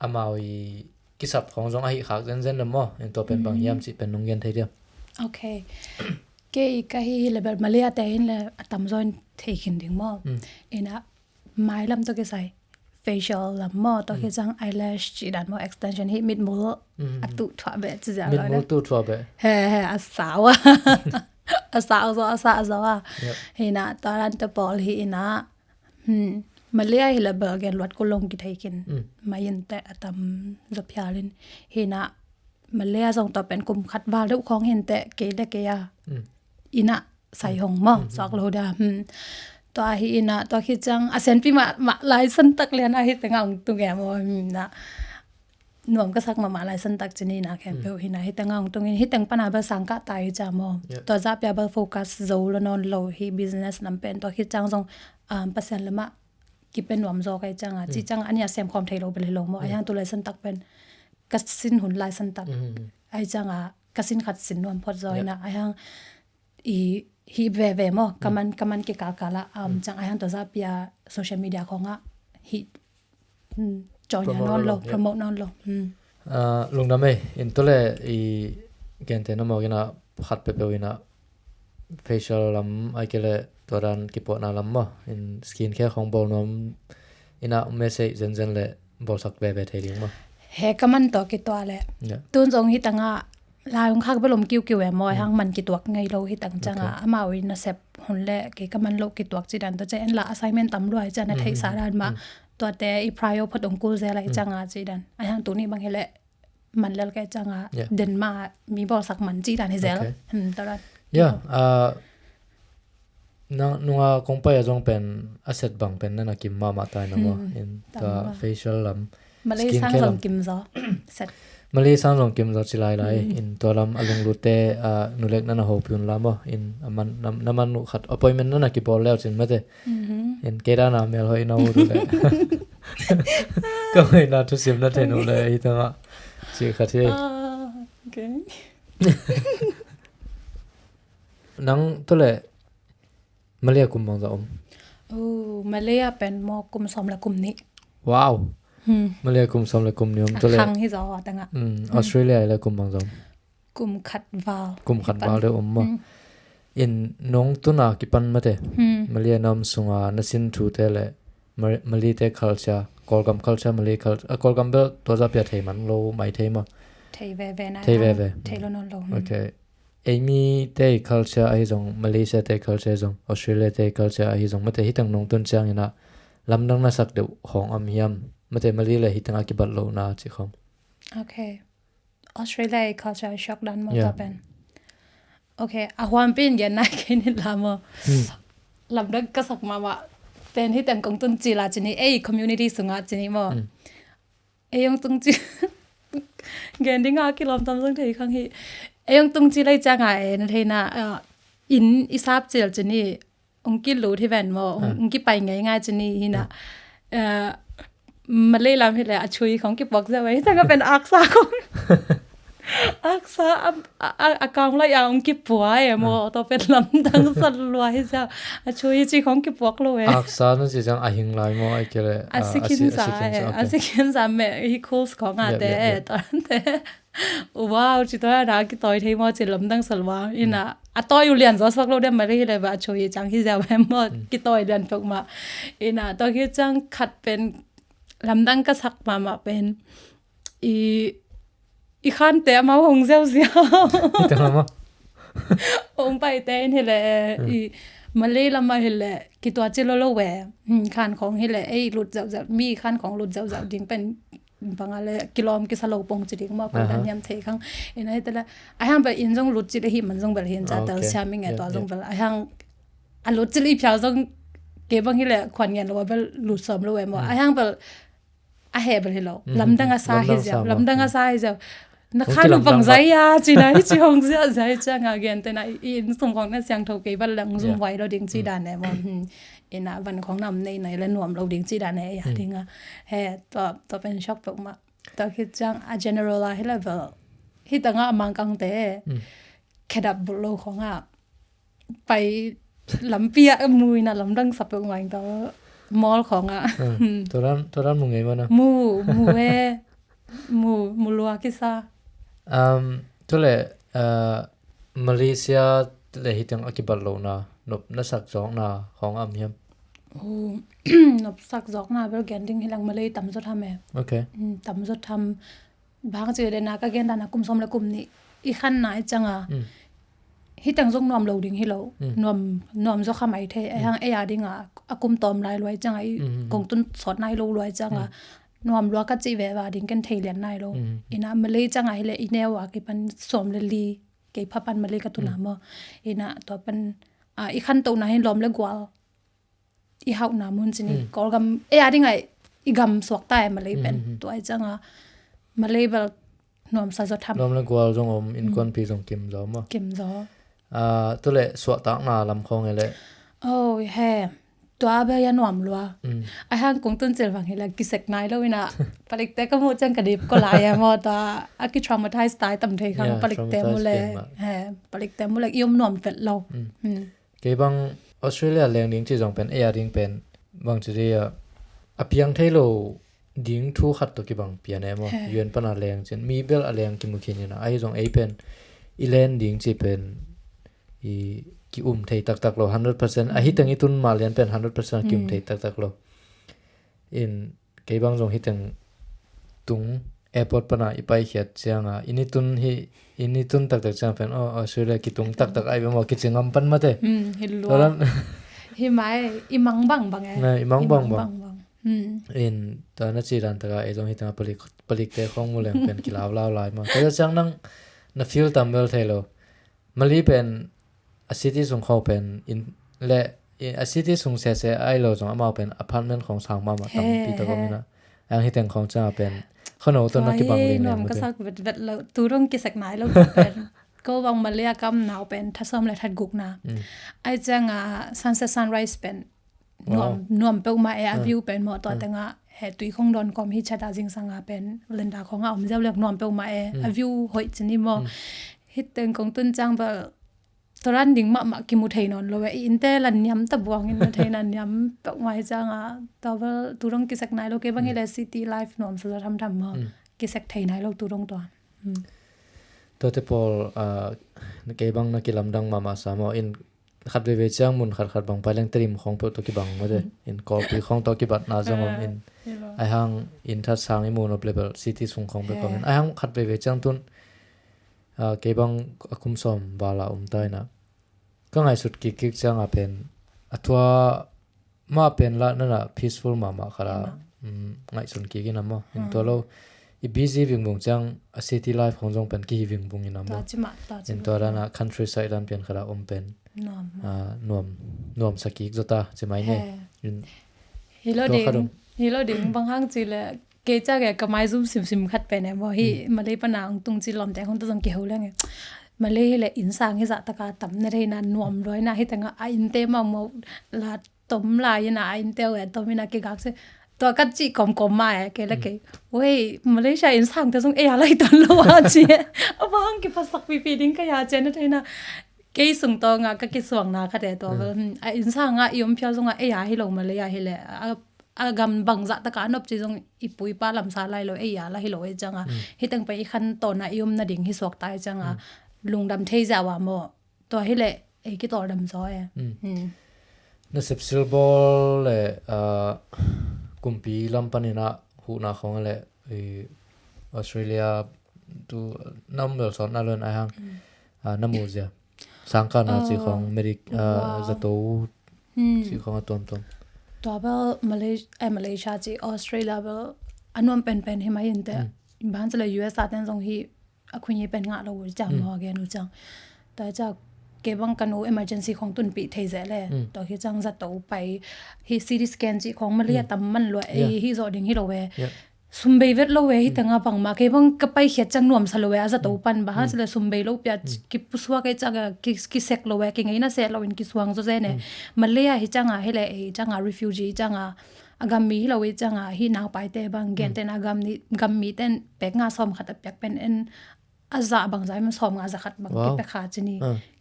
amau i kisap khong zong ahi khak zenzen le maw, in tua pen bang hiam cih pen nong gen thei diam? Ok. Kei ka hi hi le bel Malaysia te in le a tamzaw in thei khin ding maw? Ina mailam tawh kisai facial lam maw, tawh hi ciang eyelash cih dan maw, extension hi mitmul a tuh thuah beh ci ziau lo. Mitmul tuh thuah beh. He he, a sau a. A sau zaw, a sau zaw a. Hina tua dan te pawl hi ina. Malaysia hi le bel gen luat ko long kithei khin. Mai in te a tamzaw phial in. Hina Malaysia zong tua pen kum khat val deuh khong hin te kei le kei a. Ina sai hong maw, suak lo dia. Tua hi ina, tua hi ciang a senpi mah, mah lai santak lian a hi tengah ong tung e maw, na nuam ka sak mah, mah lai santak cini na khempeuh hi na hi tengah ong tung in hi teng pana bel sang kah ta hi cia maw. Tua zah pia bel focus zo lo nawn lo hi business lam pen tua hi ciang zong Pasian lamah kipe nuam zaw ka hi ciang a, ci ciang a a nia sem khawm thei lo bel hi lo maw, a hiang tu lai santak pen ka sin hun lai santak a hi ciang a ka sin khat sin nuam phot zaw ina a hiang i hi veve maw, ka man, ka man kikal kal a, um, ciang a hiang tua zah pia social media khong a hi join nawn lo, promote nawn lo. Lungdam ei, in tule i gente na mawk ina khat pepeu ina facial lam ai kei le tua dan kipuahna lam maw, in skin care khong bawl nuam ina message zenzen le bawlsak veve thei ding maw? He ka man tawh kituah le tun zong hi tangah lai hong khak bel om kiukiu e maw, hang man kituak ngei lo hi tang ciangah amau i nasep hun le kei ka man loh kituak ci dan tua ciang en la assignment tam lua hi ciang na theihsa dan mah tuate i prior phot hong kul zel a hi ciangah ci dan a hiang tuni bang hi le man lel ka hi ciangah den mah mi bawlsak man ci dan hi zel. Tua dan. Ya, nang nunga kong pai a zong pen a set bang pen nana kim mahmah tai na maw, in tua facial lam. Malay sang zong kim zaw. Set. Malay sang zong kim zaw ci lailai in tua lam a lunglutte a nulek nana hopi un la maw, in a man na man uh khat appointment nana kibawl leu cin mate. In kei dana mel hoih na uh tu le ka hoih na thusim na thei nu le hi tangah ci khat hi. Nang tule Malaysia kum bangza om? Oh, Malaysia pen maw kum sawm le kum nih. Wow. Malaysia kum sawm le kum nih om tule. Khang hi zaw tangah. Australia le kum bangza om? Kum khat val. Kum khat val deuh om maw? In nong tuna kipan mate. Malaysia nam sunga na sin thute le Malay te culture, Kawlgam culture, Malay culture, a Kawlgam bel tua zah pia thei man lo mai thei maw? Thei veve na. Thei veve. Thei lo nawn lo. Ok. Eimi te culture ahi zong, Malaysia te culture ahi zong, Australia te culture ahi zong mate hi tang nong tun ciang ina lamdang na sak deuh hong am hiam? Mate Malay le hi tangah kibat lo na ci khawm. Ok. Australia i culture shock dan maw tua pen. Ok, a huampi in gen nai kei ni la maw. Lamdang ka sak mahmah pen hi teng kong tun ci la ci ni ei community sungah ci ni maw. Ei hong tung ci gen ding a kilawm tam zong thei khang hi. Ei hong tung ci lai ciang a e na thei na in i sap cil ci ni. Ong kilut hi ven maw, ong kipai ngeingai ci ni hi na. Malay lam hi le a chui khong kipuak zia wei tang a pen aksa khong aksa a kang lai a ong kipua e maw, tua pen lamdang sa lua hi zia. A chui ci khong kipuak lo e. Aksa na ci zang a hing lai maw, ai kele a sikin sa e, a sikin sa me hi cools khong a te e, tua te. Wow, ci tua na kitawi thei maw ci lamdang sa lua ina. A tawi uh lian zaw suak lo diam mari hi le va a chui ciang hi ziau hem maw kitawi lian pek mah. Ina tawi hi ciang khat pen lamdang ka sak mahmah pen i i khante amau hong ziauziau. Hong paite in hi le i Malay lamah hi le kituah ci lo lo ve. Khan khong hi le ei lut zauhzauh mi khan khong lut zauhzauh ding pen banga le kilawm kisa lo pong ci ding maw, ko dan hiam thei khang. Ina hi te le a hiang bel in zong lut ci le hi man zong bel hi in ca tel siam i nge tua zong bel a hiang a lut ci le i phiau zong ke bang hi le khuan ngen lo a bel lut sawm lo e maw. A hiang bel a heh bel hi lo. Lamdang a sa hi ziau, lamdang a sa hi ziau. Na khan u bang zai a ci na hi ci hong ziau zai ciang a gen te na i in sung khong na siang tho kei bel lang zum vai lo ding ci dan e maw. Ina van khong nam nei nai le nuam lo ding ci dan e ya ding a. He tua tua pen shock pek mah. Tua khit ciang a general a hi level Hih tangah a Mangkangte khedap bulh lo khawngah pai lampi ah mu inah lamdang sa peuh ngaing tawh mawl khawngah. Tuaran tuaran mu ngei mana. Mu mu e mu mu lua kisa. Um, tule uh, Malaysia le hitang a kibat lohna nop na sak zawkna khawng am hiam? Nop sak zawkna bel gen ding hilang Malay tamzaw tham e. Okay. Tamzaw tham bang ci dena ka gen dana kum sawm le kum nih i khan nai canga hitang zong nuam lo ding hi lo. Nuam nuam zaw kha mai thei a hang ei a dinga a kum tawm lai luai canga i kong tun sawt nai lo luai canga nuam lua ka cih ve va ding ken thei lian nai lo. Ina Malay canga hi le i neu a kipan sawm le li kei pha pan Malay ka tuna maw. Ina tua pan i khan tohna hin lawm le gual i hauhna mun cini Kawlgam e a dinga i gam suakta e Malay pen tua i canga Malay bel nuamsa zaw tham. Lawm le gual zong om, innkuanpi zong kim zaw maw. Kim zaw. Tule suahtakna lam khawng e le. Oh he. Tua bel ya nuam lua. A hang kong tun cil vang hi la kisek nai lo ina palikte ka mu cang ka dip ko lai ya maw tua a ki traumatize tai tam thei khang palikte mu le. He palikte mu le i om nuam vet lo. Kei bang Australia leng ding ci zong pen ei a ding pen bang ci dih a piang thei lo ding thu khat tawh kibang pian e maw. U N pana leng cin mi bel a leng kimu khin ina ahi zong ei pen i len ding ci pen i ki um thei taktak lo hundred percent ahi teng i tun mah lian pen hundred percent a ki um thei taktak lo. In kei bang zong hiteng tung airport pana i paikhiat cianga ini tun hi ini tun taktak ciang pen aw Australia kitung taktak ai bemaw kici ngam pan mate. Hi mai i mang bang bang e. I mang bang bang. In ta na ci dan taka ei zong hiteng a palikte khong mu leng pen kilau lau lai maw. Kaya ciang nang na feel tam bel thei lo. Mali pen a city sung khawng pen in le a city sung sese ai lo zong amau pen apartment khawng sang mahmah tampi tak om ina. Ang hiteng khawng cianga pen khono tawh na kibang ling leng mate. Ka sak vetvet lo tu dong kisek nai lo tua pen ko bang Malay a kam nau pen thasawm le that gukna. Ai cianga sunset sunrise pen nuam nuam peuhmah e a view pen maw tua tenga he tui khong dawn kawm hi chata zingsanga pen lenda khonga om zeu lek nuam peuhmah e a view hoih cini maw. Hiteng kong tun ciang bel Tua ran ding mahmah kimu thei nawn lo e. I innte la niam ta buangin na theina niam peuh ngai cianga tua bel tu dong kisek nai lo kei bang i le city life nuam sa za thamtham maw. Kisek thei nai lo tu dong tua. Tuate pawl kei bang na kilamdang mahmah sa maw in khat veivei ciang mun khatkhat bang pai leng Tedim khawng peuh tawh kibang mate in Kawlpi khawng tawh kibatna zong om in ai hang in that sang i mu nop le bel city sung khawng peuh kawm in ai hang khat veivei ciang tun kei bang a kum sawm vala um ta ina ka ngaihsut kikkik cianga pen a tua mah pen la nana peaceful mahmah khat a ngaihsun kik ina maw in tua lo i busy vingvung ciang a city life hong zong pen kihi vingvung ina maw in tua dana countryside dan pian khat a om pen nuam nuam sakik zota ci mai ne. Hilo ding hilo ding bang hang ci le kei ca ke ka maizum simsim khat pen e maw hi Malay pana ang tung ci lawmte hong ta zong kiho leng e. Malay hi le innsang hi zah taka tam na theina nuam luaina hi tanga a innte mah maw la tom lai ina a innte uh e tom ina kigak se tua ka cih kawmkawm mah e kei le kei wei Malaysia innsangte zong ei a lai ton lo a ci e. A bang kiphasak pipi ding ka ya ci e na theina kei sung tawnga ka kisuangna khat e tua bel a innsanga i om phial zonga ei a hi lo Malay a hi le a a gam bangzah taka a nop ci zong i pu i pa lamsa lai lo ei a la hi lo ei cianga hiteng pai i khan tawna i om nading hi suak tai cianga lungdam thei ziau a maw tua hi le ei kitawl dam zaw e. Na sepsil bawl le kumpi lam panin ah huhna khawng le Australia tu na um bel sawt na luan ai hang na mu zia sangkana ci khawng medic zato ci khawng a tuamtuam. Tua bel Malaysia ci Australia bel a nuam penpen hi mai inte ban cale U S a ten zong hi a khuini pen ngah lo uh ciang maw a gen uh ciang tua hi ciang kei bang kan uh emergency khawng tunpih thei zeh le tua hi ciang zato pai hi C T scan ci khawng Malaysia tam man lua ei hi zawh ding hi lo ve. Sumbei vet lo e hi tanga bangmah kei bang ka paikhiat ciang nuamsa lo e a zato pan bang hang sile sumbei lo pia kipusuak e ciang kisek lo e kingeina seh lo in kisuang zaw zen e. Malay a hi cianga hi le ei cianga refugee cianga a gammi hi lo e cianga hi naupaite bang gentena gammi ten pek nga sawm khat a piak pen en a zah bangzah in sawmnga za khat bang kipia kha ci ni.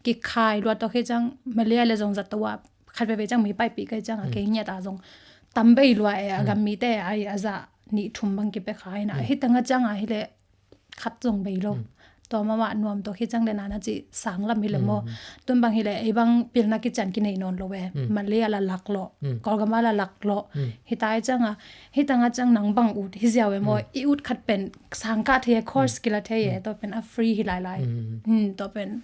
Kikhai lua tawh khi ciang Malay le zong zato a khat veve ciang mi paipih kai ciang a kei ngiat a zong tam bei lua e, a gam mite a, a zah nih thum bang kipia kha hi na. Hi tanga ciang a hi le khat zong bei lo. Tua mahmah nuam tawh khi ciang le nana ci sang lam hi le maw. Tun bang hi le ei bang pilna kician kinei nawn lo e. Malay a la lak lo, Kawlgam a la lak lo. Hi tai ciang a, hi tanga ciang nang bang ut hi ziau e maw. I ut khat pen sang kah thei e, course kila thei e, tua pen a free hi lailai. Tua pen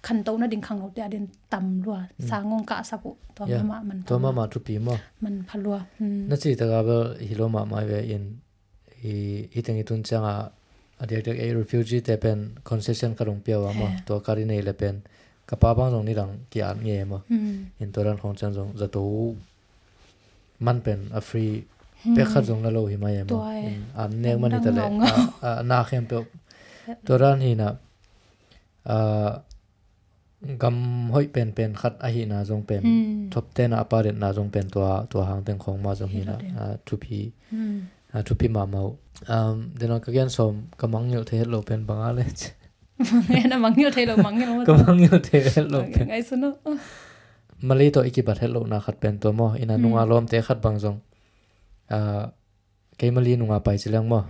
khantohna ding khangnote a din tam lua. Sang ngong kah sak uh, tua mahmah man pha lua. Tua mahmah thupi maw. Man pha lua. Na ci taka bel hi lo mahmah ve in, hi teng i tun cianga a diakdiak ei refugee te pen concession ka dong pia uh a maw. Tua ka ri nei le pen ka pa bang zong nidang ki-at nge maw. In tua dan khong ciang zong zato man pen a free pek khat zong la lo hi mai e maw. An nek man hi ta le a na khempeuh. Tua dan hi na, gam hoih penpen khat ahihna zong pen, thop tena a pa detna zong pen tua, tua hang teng khong mah zong hi na, thupi, thupi mahmah uh. Dena ka gen sawm ka mangngilh thei het lo pen banga le ci. Mangngilh a mangngilh thei lo, mangngilh lo. Ka mangngilh thei het lo pen. Ngaihsun uh. Malay tawh i kibat het lohna khat pen tua maw, ina nunga lawmte khat bang zong, kei Malay nunga pai ci leng maw.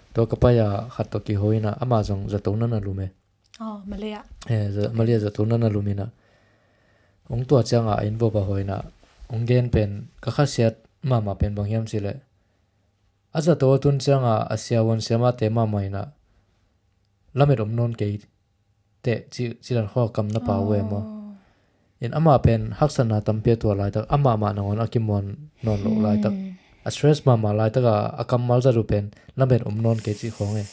Tua ka pai a khat tawh kiho ina ama zong zato na na lum e. Malay a zato na na lum ina. Ong tua cianga a inn vova ho ina ong gen pen ka khasiat mahmah pen bang hiam ci le, a zato a tun cianga a siavuan siamate mahmah ina lamet om nawn kei teh ci, ci dan khua kam na pau e maw. In ama pen haksatna tampi a tuah laitak, amah mah nangawn a kimuan nawn loh laitak, a stress mahmah laitak a, a kammal zat uh pen lamet om nawn kei cih khong e.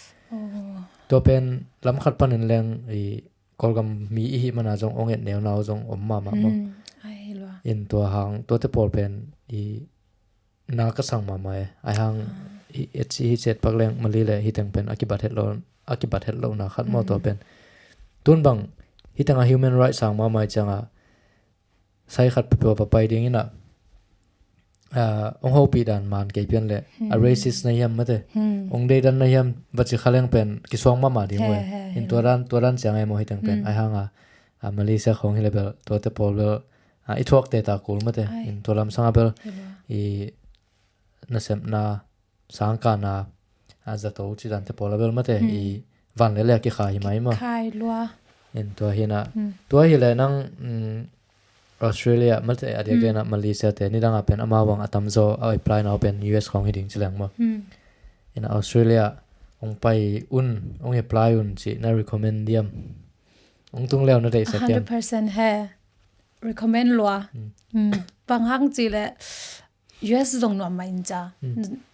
Tua pen lam khat panin leng i Kawlgam mi i hih mana zong ong et neuna uh zong om mahmah maw. In tua hang tuate pawl pen i na ka sang mahmah e. Ai hang i et si hi ciat pak leng Malay le hi teng pen a kibat het lo, a kibat het lo na khat maw tua pen. Tun bang hi teng a human rights sang mahmah i cianga sai khat pepua papai ding ina, ong hopih dan man kei pian le a racist na hiam mate, ong deidan na hiam va ci kha leng pen kisuang mahmah ding uh e. In tua dan, tua dan ciang e maw hi teng pen. Ai hang a, a Malaysia khong hi le bel tuate pawl bel i thuak te ta kul mate. In tua lam sanga bel i nasepna, sangkahna, a zato ci dante pawl a bel mate i van le le a kikha hi mai maw. Khai lua. In tua hi na, tua hi le nang Australia mate a diak diak na Malaysia te nidang a pen amau bang a tamzaw a apply nau pen U S khong hi ding ci leng maw. In Australia ong pai un, ong apply un ci na recommend diam? Ong tung leu na deihsak hiam? Hundred percent he. Recommend lua. Bang hang ci le U S zong nuam mah in ca.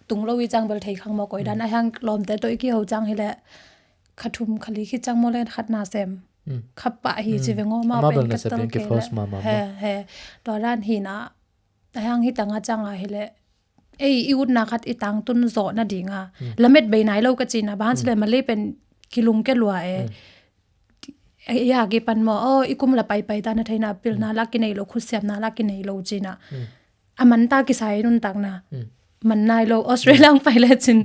Tung lo i cang bel thei khang maw koi dan a hiang lawmte tawh i kiho cang hi le kha thum kha li khit cang maw le khat na sem. Kha pah hi ci veng aw, amah pen ka tal kei le. He, he. Tua dan hi na a hiang hi tanga cang a hi le ei i utna khat i tangtun zawh nadinga lamet bei nai lo ka cina, bang hang ci le Malay pen kilung ke lua e. Ia kipan maw, aw i kum la paipai ta na theina, pilna la kinei lo, khutsiamna la kinei lo cina. A man ta kisai nuntakna man nai lo. Australia ang pai le cin,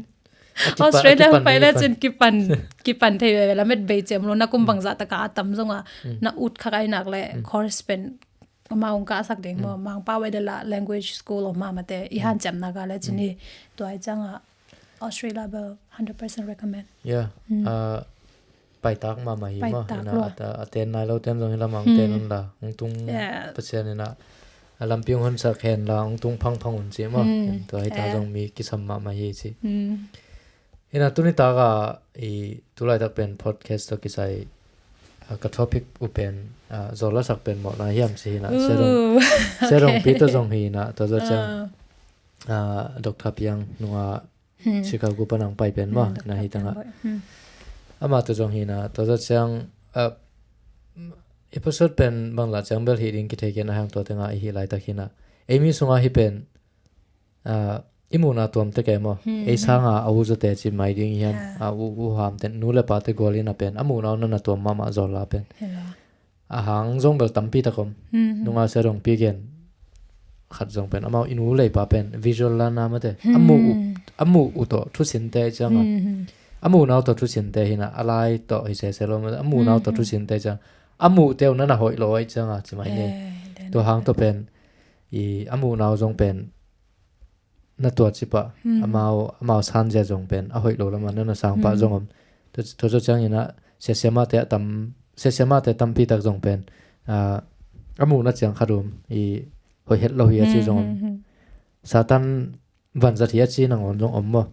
Australia ang pai le cin kipan, kipan thei ve, lamet bei ciam lo, na kum bangzah taka a tam zonga na ut khak ai nak le course pen amah ong kahsak ding maw, Mangpau Adelaide Language School om mahmah te i hanciamna ka le cin hi. Tua i canga Australia bel hundred percent recommend. Yeah. Paitak mahmah hi maw. Paitak lua. A ten nai lo ten zong hi lamang ten un la ong tung. Pasian ina a lampi ong honsak hen la ong tung phangphang un ci maw. Tua hi ta zong mi kisam mahmah hi ci. Ina tuni taka i tulaitak pen podcast tawh kisai ka topic uh pen zol lasak pen mawhna hiam ci hi na. Sia dong pi tawh zong hi na, tua zaw ciang Doctor Piang nunga Chicago pan ang pai pen maw, na hi tanga. Amah tawh zong hi na, tua zaw ciang episode pen bang la ciang bel hi ding kithei ken a hang tua tenga i hi laitak hi na. Ei mi sunga hi pen i muhna tuam tek e maw. Ei sanga a u zawte ci mai ding hiam, a u, u hamte, nu le pate gual ina pen a muhna uh na na tuam mahmah zawl la pen. A hang zong bel tampi tak om. Nunga sia dong pi gen khat zong pen amau i nu lei pa pen visual lana mate a muh uh, a muh uh tawh thusinte cianga a muhnau tawh thusinte hi na, a lai tawh hi sese lo, a muhnau tawh thusinte ciang a muhte uh na na hoih lo ahi cianga ci mai ni. Tua hang tawh pen i a muhnau zong pen na tua cipah amau, amau sanzia zong pen a hoih lo lama na na sangpah zong om. Tua, tua zo ciangin a siasiamate a tam, siasiamate tampi tak zong pen a, a muhna ciang khat um i hoih het lo hi a ci zong om. Satan vanzat hi a ci nangawn zong om maw?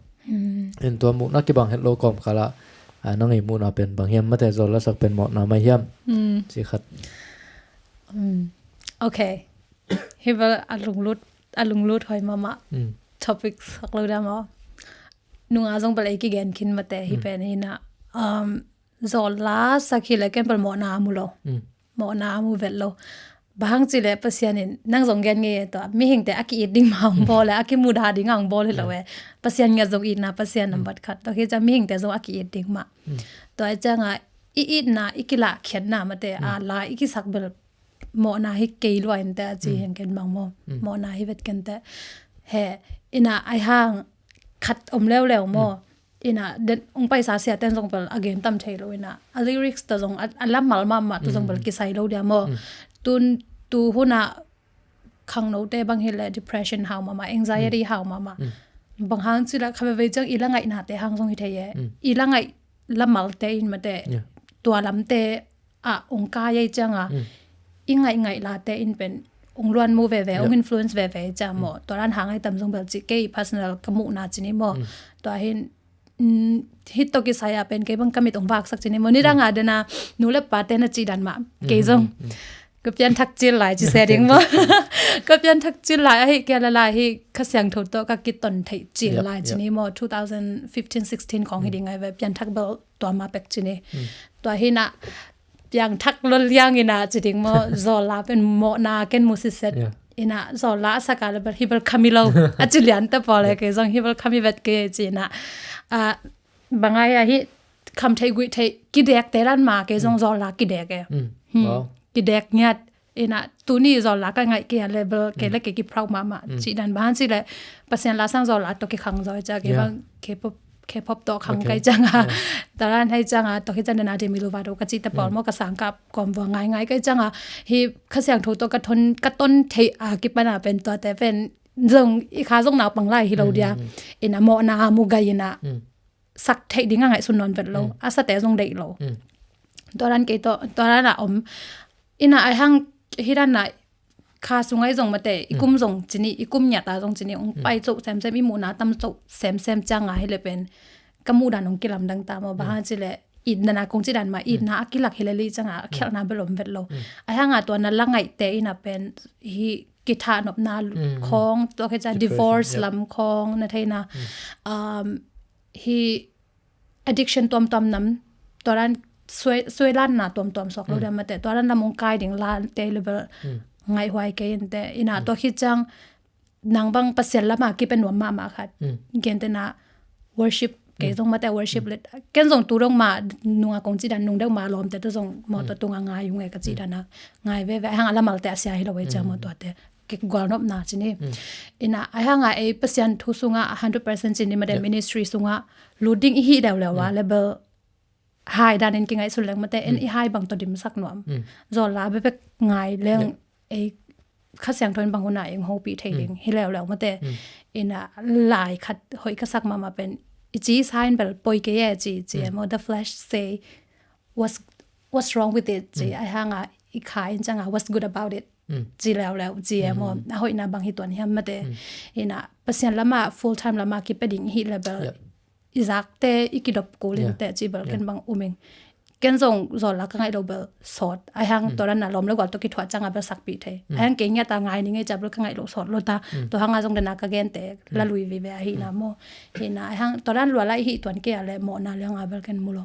In tua muhna kibang het lo kawmkalah a, nang i muhna pen bang hiam, mate zawl lasak pen mawhna mai hiam? Ci khat. Ok. Hi bel a lunglut, a lunglut hoi mahmah topic sak lo dah maw? Nunga zong bel ei kigen khin mate hi pen hi na, zawl lasak hi le ken bel mawhna a mu lo. Mawhna a mu vet lo. Bang hang ci le Pasian in nang zong gen ngei e, tua mihingte a ki-it ding ma hong bawl e, a kimudah ding a hong bawl hi lo e. Pasian ngiat zong itna Pasian nambat khat. Tua hi ciang mihingte zong a ki-it ding mah. Tua hi cianga i itna, i kilahkhiatna mate a la i kisak bel mawhna hi kei lua inteh a ci hi ken bang maw? Mawhna hi vet kenteh. He, ina ai hang khat om leuleu maw? Ina den ong paisa siaten zong bel a gen tam thei lo ina, a lyrics ta zong a, a lammal mahmah ta zong bel kisai lo dia maw? Tun, tu huna khangnote bang hi le depression hau mahmah, anxiety hau mahmah. Bang hang ci la kha veve ciang i la ngaihnate hang zong hi thei e. I la ngaih lammalte in mate tua lamte ah ong kai ei cianga i ngaihngaih late in pen ong luan mu veve, ong influence veve ciang maw? Tua dan hang ai tam zong bel ci kei personal ka muhna ci ni maw? Tua hin hit tawh kisai ah pen kei bang ka mit ong vaksak ci ni maw? Nidang a dena nu le pate na cih dan mah kei zong ka pianthak cil lai ci se ding maw? Ka pianthak cil lai ahi kei la lai hi Kha Siangtho tawh ka kiton theih cil lai ci ni maw? Two thousand fifteen sixteen khong hi ding ai ve, pianthak bel tua ma pek ci ni. Tua hi na piangthak lol liang ina ci ding maw? Zawlla pen mawhna ken mu siset ina zawlla a saka le bel hi bel khami lo a ci lian ta pawl e, kei zong hi bel khami vet kei ci ina. Bangai ahi kham thei guih thei kidek te lan ma kei zong zawlla kidek e. Kidek ngiat ina tuni zawlla ka ngaih kei a le bel kei le kei kiproud mahmah ci dan ban ci le Pasian la sang zawlla tawh kikhang zaw e cia kei bang kei pop K-pop tawh khang kai cianga taran hei cianga tawh hi ciang dena demi luva do ka cih te pawl maw ka sangkap kawm vua ngaingai kai cianga hi Kha Siangtho tawh ka ton, ka ton theih a kipana pen tuate pen zong i kha zong naupang lai hi lo dia ina mawhna a mu gai ina sak theih ding a ngaihsun nawn vet lo a sate zong deih lo. Tuaran kei tawh tuaran a om ina ai hang hi dan na kha sungai zong mate i kum zong cini i kum ngiata zong cini ong pai coh semsem i muhna tam coh semsem cianga hi le pen ka muhdan ong kilamdang ta maw? Bang hang ci le itna na kong ci dan ma itna a kilak hi le li cianga a khialhna bel om vet lo. Ai hanga tua na la ngaihte ina pen hi kithahnopna khong tua khe ca divorce lam khong na theina hi addiction tuamtuam nam tuaran suailanna tuamtuam suak lo dia mate tuaran lam ong kai ding lante level ngaihhuai kei inte ina tua khit ciang nang bang Pasian lama kipe nuam mahmah khat gentena worship kei zong mate worship le ken zong tu dong ma nunga kong ci dan nung deuh ma lawmte tu zong mawtaw tunga ngai ung e ka ci dan a ngai veve hang a lamalte a sia hi lo e ciang mawtawte kigualnopna ci ni. Ina ai hanga ei Pasian thu sunga a hundred percent ci ni mate ministry sunga lut ding i hih leuleu a level hai danin kingaihsun leng mate en i hai bang tawh dimsak nuam. Zawlla bebek ngai leng ei Kha Siangtho in bang huna eng hopih thei ding hi leuleu mate. Ina lai khat hoih ka sak mahmah pen i ci sain bel poi kei e ci ci e maw the flesh say what's, what's wrong with it ci ai hanga i kha in cianga what's good about it ci leuleu ci e maw a hoihna bang hi tuan hiam mate. Ina Pasian lama full time lama kipe ding i hih level i zakte i kidop kul inte ci bel ken bang um ing. Ken zong zawlla ka ngaih lo bel sawt ai hang tua dan na lawm le gual tawh kithuah cianga bel sakpih thei ai hang kei ngiata ngai ni ngei cia bel ka ngaih lo sawt lo ta tua hanga zong dena ka gente la lui vive ahihna maw? Hihna ai hang tua dan luala i hih tuan kei a le mawhna lianga bel ken mu lo.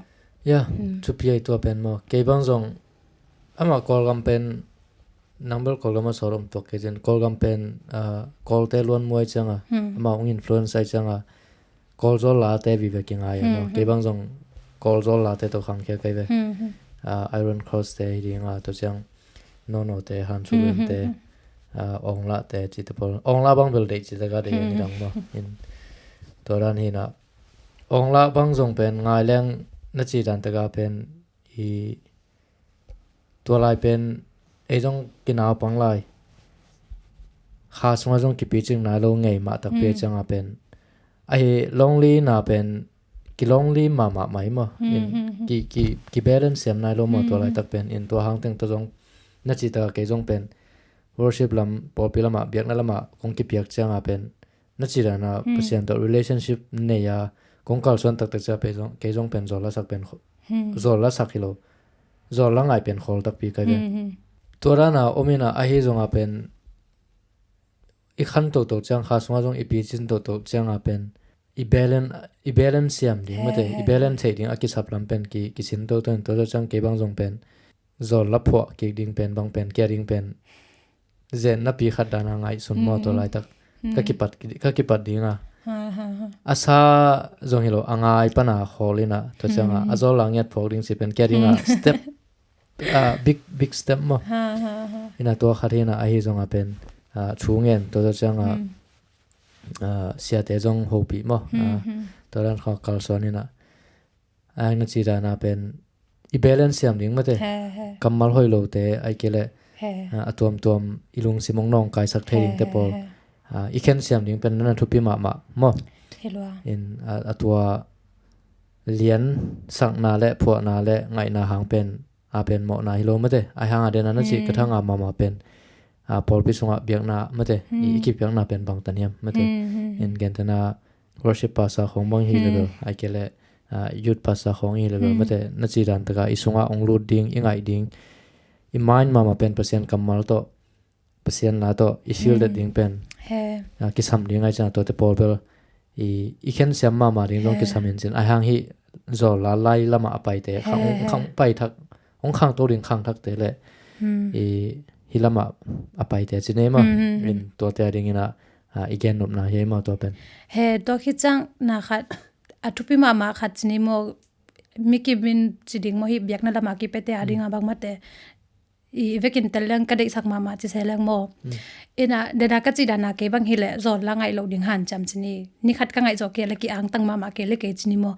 Ya, thupi ai tua pen maw kei bang zong ama Kawlgam pen nang bel Kawlgam a sawt om tuak kei cin Kawlgam pen Kawlte luan muai cianga ama ong influence ai cianga Kawl zawllate vive kingai a maw kei bang zong Kawl zawllate tawh khangkhia kei ve. Iron Cross te hi dinga tua ciang Nono te Han Sulu te Awngla te cite pawl Awngla bang bel deih cite ka deih a nidang maw in tua dan hina ong lah bang zong pen ngai leng na ci dan teka pen i tua lai pen ei zong kinaupang lai kha sungah zong kipicing nai lo ngei mah takpi a cianga pen ahi lonely na pen ki lonely mahmah mai maw in ki, ki, ki balance siam nai lo maw tua laitak pen in tua hangteng tawh zong na ci taka kei zong pen worship lam pawlpi lamah biakna lamah kong kipiak cianga pen na ci dana Pasian tawh relationship nei a kong kalsuan taktak cia pe zong kei zong pen zawl lasak pen zawl lasak hi lo zawl la ngai pen khawl takpi kai ve. Tua dana om ina ahi zonga pen i khan toto ciang kha sunga zong i picin toto cianga pen i balance i balance siam ding mate i balance thei ding a kisap lam pen ki kisin toto in toto ciang kei bang zong pen zawl la phuah kik ding pen bang pen kia ding pen zen napi khat dana ngaihsun maw tua laitak ka kipat ka kipat dinga a sa zong hi lo a ngai pana khawl ina tua cianga a zawl la ngiat phawk ding ci pen kia dinga step big big step maw ina tua khat hina ahi zonga pen thu ngen tua tua cianga siate zong hopih maw tua dan kha kalsuan ina a na ci dana pen i balance siam ding mate kammal hoih lote ai kei leh a tuamtuam i lungsim ong nawngkaisak thei dingte pawl i khen siam ding pen nana thupi mahmah maw in a tua lian sakna le phuahna le ngaihna hang pen a pen mawhna hi lo mate ai hanga dena na cih ka thanga mahmah pen a pawlpi sungah biakna mate i kipiakna pen bangtan hiam mate in gentena worship pastor khong bang hi level ai kei leh youth pastor khong hi level mate na ci dan taka i sungah ong lut ding i ngaih ding i mind mahmah pen Pasian kammal tawh Pasian la tawh i feel det ding pen kisam ding ai ciang tuate pawl bel i khen siam mahmah ding zong kisam in cin ai hang hi zawl la lai lamah a paite khang pai thak ong khang to ding khang thakte le i hi lamah a paite ci nei maw in tuate a dingina i gen nopna hi maw tua pen he tua khi ciang na khat a thupi mahmah khat ci ni maw mi kimin ci ding maw hi biakna lamah kipete a dinga bangmate i vekin tel leng ka deihsak mahmah ci se leng maw ina dena ka ci dana kei bang hi leh zawl la ngaih lo ding hanciam ci ni ni khat ka ngaih zawh kei le ki angtang mahmah kei le kei ci ni maw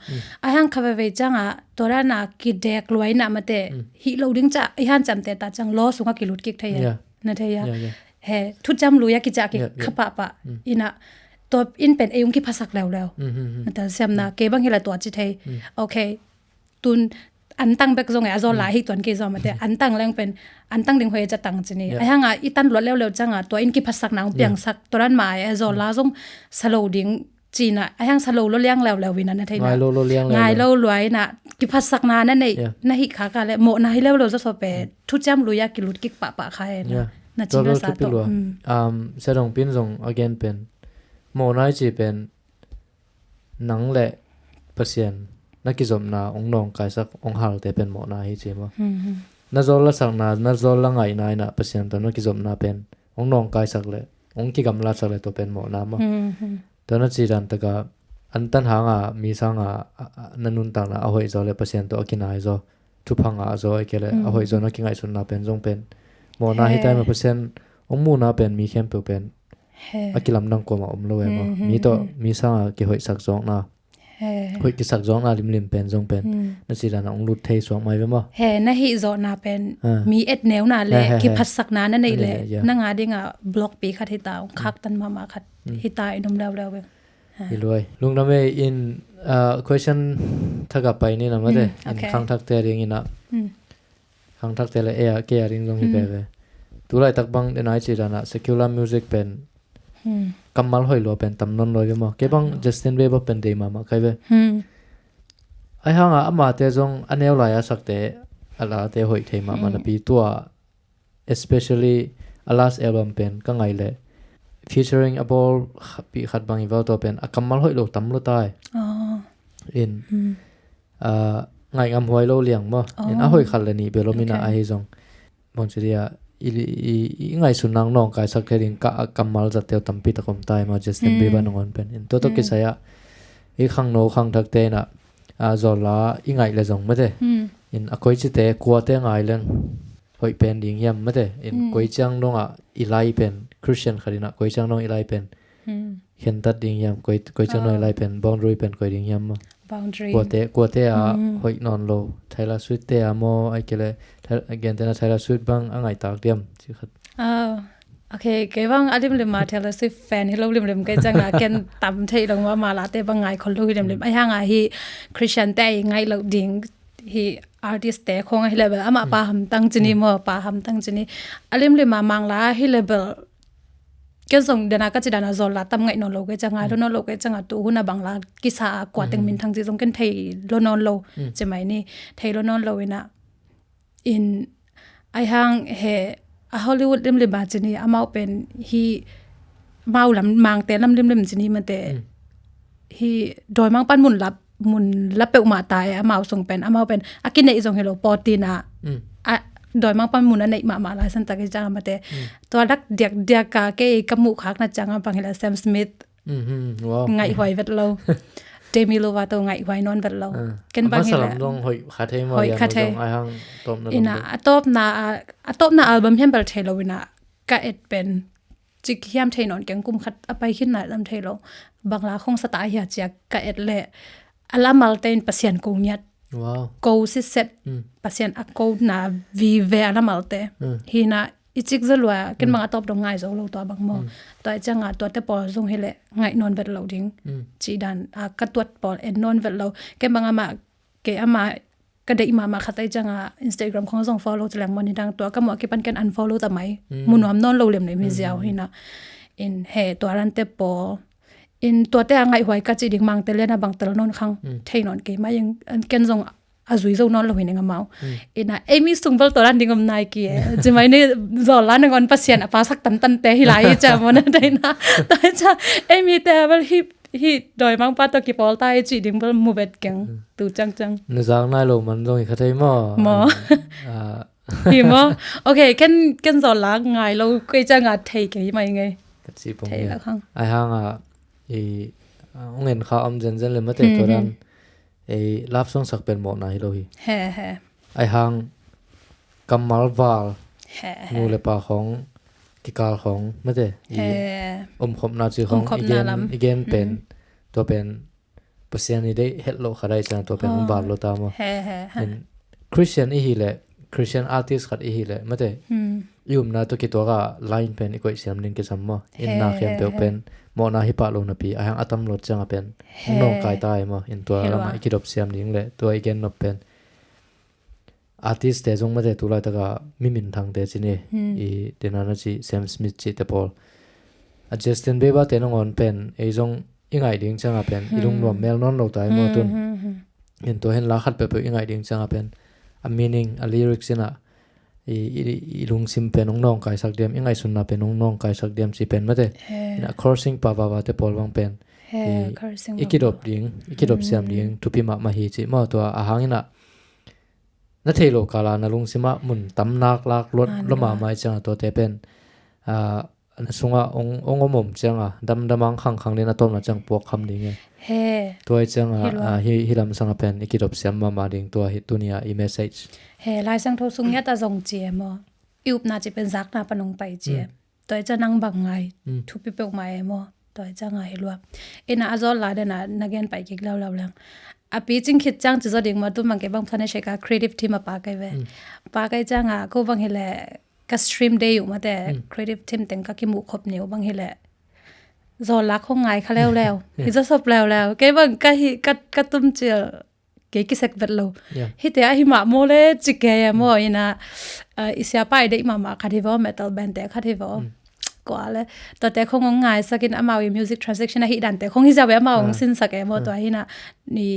a hang kha veve cianga tua dana ki dek luaina mate hi lo ding ca i hanciamte ta ciang law sunga kilut kik thei na thei a he thuciam lui a kica ki kha pahpah ina tua in pen ei ung kiphasak leuleu na tel siamna kei bang hi leh tua ci thei okay tun antang bek zong e a zawl la hi tuan kei zong mate antang leng pen antang ding hoi ca tang ci ni a hanga i tan luat leuleu cianga tua in kiphasakna ong piangsak tua dan ma e a zawl la zong sa lo ding cina a hang sa lo lo liang leuleu ina na theina ngai lo lo liang ngai lo luai na kiphasakna na nei na hi kha ka le mawhna hi leuleu zaw so pe thuciam lui a kilut kik pahpah kha e na na cina sa to um sedong pin zong again pen mawhna i ci pen nang le Pasian na kizopna ong nawngkaisak ong halte pen mawhna hi ci maw na zawl lasakna na zawl la ngaihna ina Pasian tawh na kizopna pen ong nawngkaisak le ong kigamlatsak le tua pen mawhna maw tua na ci dan taka antan hanga mi sanga na nuntakna a hoih zaw le Pasian tawh a kinai zaw thupha ngah zaw a kei le a hoih zaw na kingaihsutna pen zong pen mawhna hi tai maw Pasian ong muhna pen mi khempeuh pen a kilamdang kuamah om lo e maw mi tawh mi sanga kihoihsak zawkna hoih kisak zawkna limlim pen zong pen na ci dana ong lut thei suak mai ve maw he na hih zawhna pen mi et neuna le kiphatsakna na neih le na nga dinga block pi khat hita ong khaktan mahmah khat hita i num leuleu ve hi luai lungdam e in question thaka pai ni na mate in khangthakte dingina khangthakte le e a kei a ding zong hi veve tulaitak bang denai ci dana secular music pen kammal hoih lua pen tam nawn lua ve maw kei bang Justin Bieber pen dei mahmah kai ve ai hanga amate zong a neu lai a sakte a late hoih thei mahmah napi tua especially a last album pen ka ngai le featuring a bawl pi khat bang i vau tua pen a kammal hoih lo tam lo tai in ngaihngam huai lo liang maw in a hoih khat le nih bel om ina ahi zong bangci dia i ngaihsun nang nawngkaisak thei ding ka a kammal zatteu tampi tak om tai maw Justin Bieber nangawn pen in tua tawh kisai ah i khangno khangthakte ina zawla i ngaih le zong mate in a koicite kuate ngai leng hoih pen ding hiam mate in koi ciang dongah i lai pen Christian khat inah koi ciang dong i lai pen khentat ding hiam koi ciang dong i lai pen boundary pen koi ding hiam maw Boundary. Kuate, kuate a hoih nawn lo. Taylor Swift te a maw, ai kei le, Taylor, a gente na Taylor Swift bang a ngaitak diam, ci khat. Ah, okay, kei bang a limlim a Taylor Swift fan hi lo limlim kei ciang a ken tam thei lo mah, mah late bang ngai khol lo hi limlim. Ai hang a hi Christian te a i ngaih loh ding hi artist te khong a hi le bel amah pa hamtang ci ni maw, pa hamtang ci ni. A limlim a Mangla a hi le bel ken zong dena ka ci dana zawl la tam ngaih nawn lo kei ciang a, lo nawn lo kei ciang a tu hun a bang la kisa a kua teng min thang ci zong ken thei lo nawn lo ci mai ni, thei lo nawn lo ina. In ai hang he a Hollywood limlim a ci ni amau pen hi mau lam Mangte lam limlim ci ni mate hi dawimang pan mun lap mun la peuhmah ta e, amau sung pen amau pen a kineih zong hi lo pawtina a dawimang pan mun a neih mahmah lai san tak hi ciang a mate tua dak diakdiak a kei ka muh khakna ciang a bang hi la Sam Smith ngaihhuai vet lo. Demi Lovato ngaihhuai nawn vet lo. Ken bang hi la hoih kha thei maw, hoih kha thei. Ina a tawpna a, a tawpna album hiam bel thei lo ina ka et pen cik hiam thei nawn keng kum khat a pai khin na lam thei lo. Bang la khong sa ta hia cia ka et le a lamalte in Pasian ko ngiat. Ko siset Pasian a ko na vive a lamalte. Hina i cik za lua ken bang a tawp dong ngai zo lo tua bang maw. Tua i ciang a tuate pawl zong hi le ngaih nawn vet lo ding. Ci dan a ka tuat pawl en nawn vet lo. Ken bang amah kei amah ka deih mahmah khat ai ciang a Instagram khong zong follow ci leng maw ni dang tua ka muh a kipan ken unfollow ta mai. Mu nuam nawn lo lem nei mi ziau hina. In he tua rante pawl in tuate a ngaihhuai ka ci ding Mangte lian a bang tel nawn khang thei nawn kei mai ing ken zong a zui zo nawn lo hi ning amau. Ina ei mi sung bel tua dan ding om nai ki e. Ci mai ni zawl la nangon Pasian a pa sak tantan te hi lai hi cia maw na dai na. Tua hi cia ei mi te a bel hi hi dawimang pa tawh kipawl ta i cih ding bel mu vet keng tu ciangciang. Na zak nai lo man zong hi kha thei maw? Maw? Hi maw? Okay, ken ken zawl la ngai lo kei ciang a thei kei mai ngei. Ka ci pong thei la khang. Ai hang a i ung en kha om zenzen le mate tua dan ei love song sak pen mawhna hi lo hi. He he. Ai hang kammal val nu le pa khong kikal khong mate i omkhopna ci khong i gen pen tua pen Pasian i deih het loh khat ai ciang tua pen hong val lo ta maw? Christian i hi le Christian artist khat i hi le mate i umna tua kituak a line pen i koih siam ding kisam maw? In na khempeuh pen mawhna hi pah lo napi a hang a tam lot ciang a pen hong nawngkai ta ai maw? In tua lamah i kidop siam ding le tua i gen nop pen artist te zong mate tu laitaka mi minthang te ci ni i tina na ci Sam Smith ci te pawl a Justin Bieber te nangawn pen ei zong i ngaih ding ciang a pen i lungnuam mel nawn lo ta i maw tun. In tua hen la khat peuhpeuh i ngaih ding ciang a pen a meaning a lyrics in a i, i, i lungsim pen hong nawngkaisak diam i ngaihsunna pen hong nawngkaisak diam ci pen mate. In a Khorsing pa vava te pawl bang pen i kidop ding i kidop siam ding thupi mahmah hi ci maw tua a hang in a na thei lo kala na lungsimah mun tam nak lak luat lo mahmah i ciang a tuate pen na sungah ong ong om om ciang a damdam ang khangkhang le na tawmna ciang puak kham ding e. Tua i ciang a hi lam sang a pen i kidop siam mahmah ding tua hi tuni a i message. He Lai Siangtho sung ngiat a zong ci e maw? I upna ci pen zakna pan ong pai ci e. Tua i ciang nang bang ngai thupi peuhmah e maw? Tua i ciang a hi lua. Ina a zawl la den a na gen pai kik leuleu leng a pi cing khit ciang ci zaw ding maw tu mang kei bang phane sheka creative team a pa kai ve. Pa kai ciang a ko bang hi le ka stream day uh mate creative team teng ka kimuh khop ni uh bang hi le zawl la khong ngai kha leuleu hi zaw sop leuleu kei bang ka hi ka ka tum cil kei kisek vet lo. Hite a hi mah maw le ci kei a maw ina i siapa i deih mahmah khat hi vaw metal band te khat hi vaw. Kua le tuate khong ong ngaisak in amau i music transaction a hi dan te khong hi zia ve amau ong sinsak e maw tua hi na ni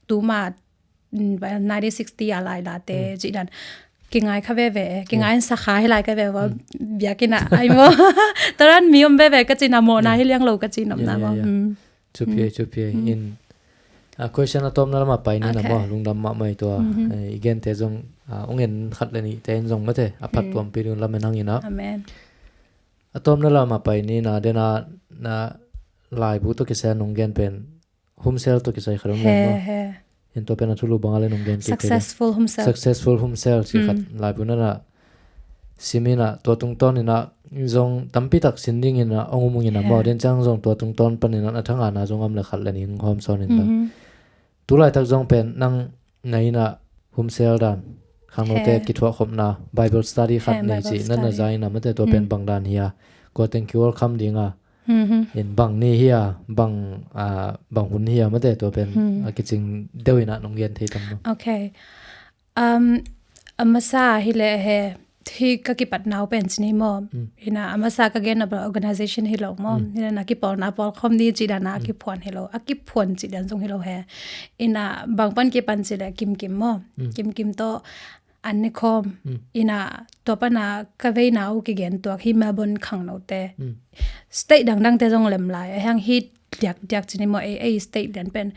tuma nineteen sixty a lai la te ci dan kingai kha veve kingai in sakha hi lai ka ve vaw biak in a ai maw. Taran mi om veve ka ci na mawhna hi liang lo ka ci nopna maw. Chu pia chu pia in a question a tawmna lamah pai ni na maw lungdam mahmah i tua i gente zong ung en khat le nih te in zong mate a phat tuampi dun lam en hang ina. A tawmna lamah pai ni na dena na laibu tawh kisai a nong gen pen humsel tawh kisai khat ong gen maw? In tua pen a thulu banga le nong gen kik successful humsel. Successful humsel ci khat laibu na na simin ah tua tungtawn in ah zong tampi tak sin ding in ah ong um ung in ah maw den ciang zong tua tungtawn pan in ah na thangana zong om le khat le ning hawm sawn in ah Tulaitak zong pen nang na inn ah home cell dan, khangnote kithuah khopna Bible study khat nei cih nan na za inn ah mate, tua pen bang dan hi a, kua teng kiwelcome ding a, in bang ni hi a, bang, ah, bang hun hi a mate, tua pen a kicing deuh in ah nong gen thei tam maw? Okay. Um, a masa hi leh he, hi ka kipatna uh pen ci ni maw? Ina a masa ka gen a bel organization hi lo maw? Ina na kipawlna pawlkhawm ni ci dan a kiphuan hi lo, a kiphuan ci dan zong hi lo he. Ina bang pan kipan ci leh kimkim maw? Kimkim tawh an ne khawm. Ina tua pana ka veina uh kigen tuak hi Melbourne khangnote. State dangdangte zong lem lai a, hiang hi diakdiak ci ni maw, ei, ei state lian pen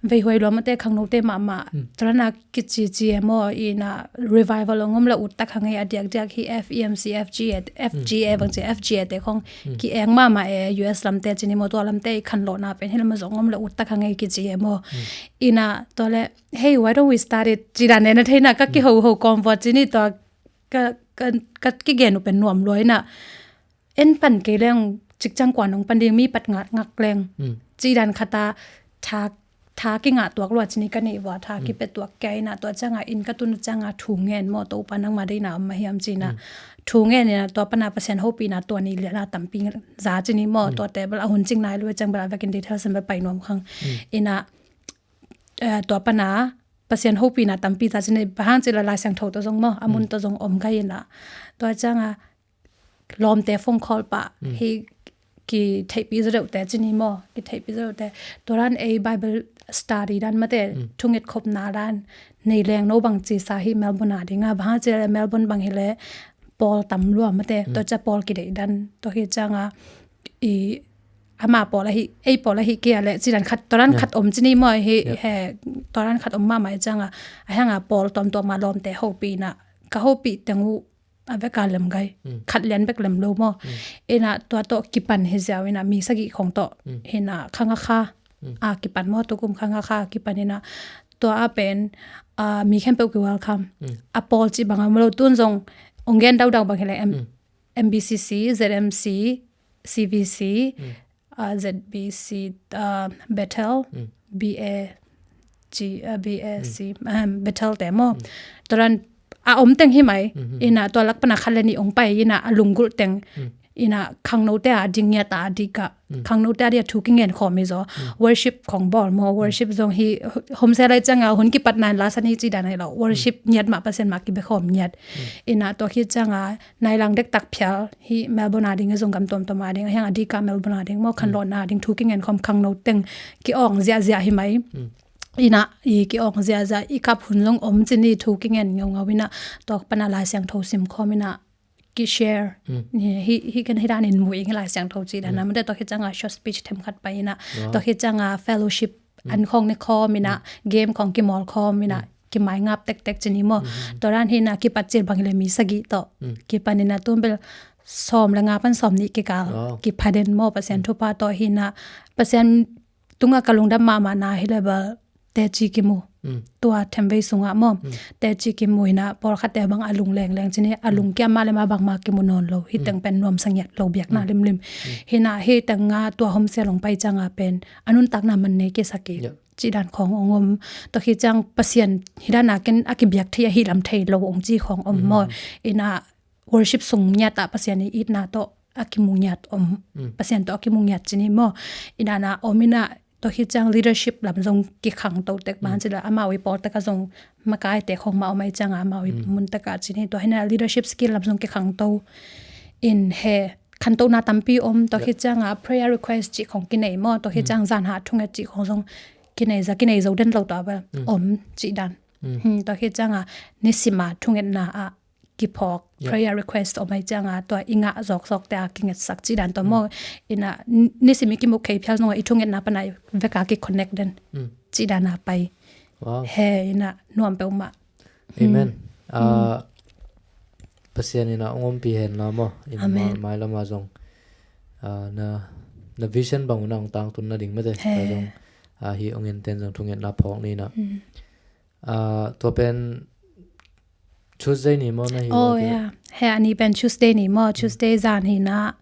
veihuai lua mate, khangnote mahmah. Tua dan a kicici e maw, ina revival ong om le ut tak hang ei, a diakdiak hi F E M C, F G A, F G A bang ci, F G A te khong ki-eng mahmah e, U S lamte ci ni maw, tua lamte i khanlawhna pen hi lam a zong om le ut tak hang ei kici e maw. Ina tua le, "Hey, why don't we start it?" ci dan e, na theina ka kihoho kawm vua ci ni, tua ka, ka, ka kigen uh pen nuam lua ina en pan kei leng, cikcang kua nong pan ding, mi pat ngak ngak leng. Ci dan khat a tha, tha kingah tuak lua ci ni ka nei vua, tha kipia tuak kei ina, tua ciang a inn ka tun ciang a thu ngen maw, Topa nangma deihna om mah hiam ci ina thu ngen ina, tua pana Pasian hopihna tua ni lian a tampi za ci ni maw, tuate bel a hun cing nai lua ciang bel a vekin details in bel pai nuam khang. Ina, eh, tua pana Pasian hopihna tampi za ci ni, bang hang ci leh Lai Siangtho tawh zong maw, a mun tawh zong om gai ina. Tua ciang a lawmte phone call pah hi kitheihpih zaw deuhte ci ni maw, kitheihpih zaw deuhte. Tua dan ei Bible study dan mate, thunget khopna dan nei leng no bang ci sa hi Melbourne a ding a, bang hang ci leh Melbourne bang hi leh pawl tam lua mate, tua ciang pawl kideih dan, tua hi ciang a i ama pawl ahi, ei pawl ahi kei a leh ci dan khat, tua dan khat om ci ni maw, hi he, tua dan khat om mahmah hi ciang a, a hiang a pawl tuamtuam a lawmte hopih ina, ka hopih teng uh a vek a lem gai, khat lian bek lem lo maw. Ina tua tawh kipan hi ziau ina mi sagih khong tawh ina khang a kha a kipan maw, tukum khang a kha a kipan ina tua a pen, ah, mi khempeuh ki welcome. A pawl cih bang a om lo, tun zong ong gen daudau bang hi leh M-, M B C C, Z M C, C V C, ah, Z B C, ah, Bethel, B A G, ah, B A C, ahem, Bethel te maw. Tua dan a om teng hi mai, ina tua lak pana khat le nih ong pai ina a lunggulh teng, ina khangnote a ding ngiat a dik a, khangnote a ding a thu kingen khawm hi zaw. Worship khong bawl maw, worship zong hi home cell lai ciang a hun kipat nai la sa ni ci dan hi lo. Worship ngiat mah, Pasian mah kibe khawm ngiat. Ina tua hi ciang a nai lang dektak phial hi Melbourne a ding, a zong gam tuamtuam a ding, a hiang a dik a Melbourne a ding maw, khanlawhna a ding thu kingen khawm khangno teng ki-awng ziahziah hi mai. Ina i ki-awng ziahziah, i kap hun zong om ci ni, thu kingen ngeungau ina, tua pana Lai Siangtho sim khawm ina ki-share. Hi, hi, hi kan hi dan in mu ing Lai Siangtho ci dan a, mate, tua hi ciang a short speech themkhat pai ina, tua hi ciang a fellowship an khong ne khawm ina, game khong kimawl khawm ina, kimaingap tektek ci ni maw. Tua dan hi ina kipat cil bang hi leh mi sagih tawh kipan ina, tun bel sawm le nga pan sawm nih kikal kipha den maw, Pasian thupha tawh hi ina, Pasian tunga ka lungdam mahmahna hi leh bel teci kimu. Tua themvei sungah maw, teci kimu ina, pawlkhatte bang a lung lengleng ci ni, a lung kiam mah le mah bangmah kimu nawn lo, hi teng pen nuamsa ngiat lo, biakna limlim. Hi ina hi teng a tua home cell ong pai ciang a pen a nuntakna man nei kisak i ci dan khong ong om. Tua hi ciang Pasian hi dan a ken a kibiak thei ahi lam thei lo ong ci khong om maw. Ina worship sung ngiat ah Pasian i itna tawh a kimu ngiat om. Pasian tawh a kimu ngiat ci ni maw. Ina na om ina tua hi ciang leadership lam zong kikhangto tek, bang ci leh amau i pawl tek a zong makaite khong mah om ai ciang a, amau i mun tek a ci ni, tua hi ina leadership skill lam zong kikhangto in he, khantohna tampi om. Tua hi ciang a prayer request cih khong kinei maw, tua hi ciang zan hah thunget cih khong zong kinei za, kinei zo den lo tua bel om cih dan. Tua hi ciang a nisim a thungetna ah kiphawk, prayer request om ai ciang a tua i ngah zawkzawkte a kingetsak cih dan tawh maw. Ina nisim i kimu khei phial zong a i thungetna pana i vek a ki-connect den cih dan a pai. He ina nuam peuhmah. Amen. Ah, Pasian ina ong ompih hen la maw. Ina mai, mai lam a zong, ah, na, na vision bang una ong tangtun nading mate. He. Zong, ah, hi ong en ten zong thungetna phawk ni ina. Ah, tua pen Tuesday ni maw na hi? Oh, yeah. He, a ni pen Tuesday ni maw? Tuesday zan hi ina.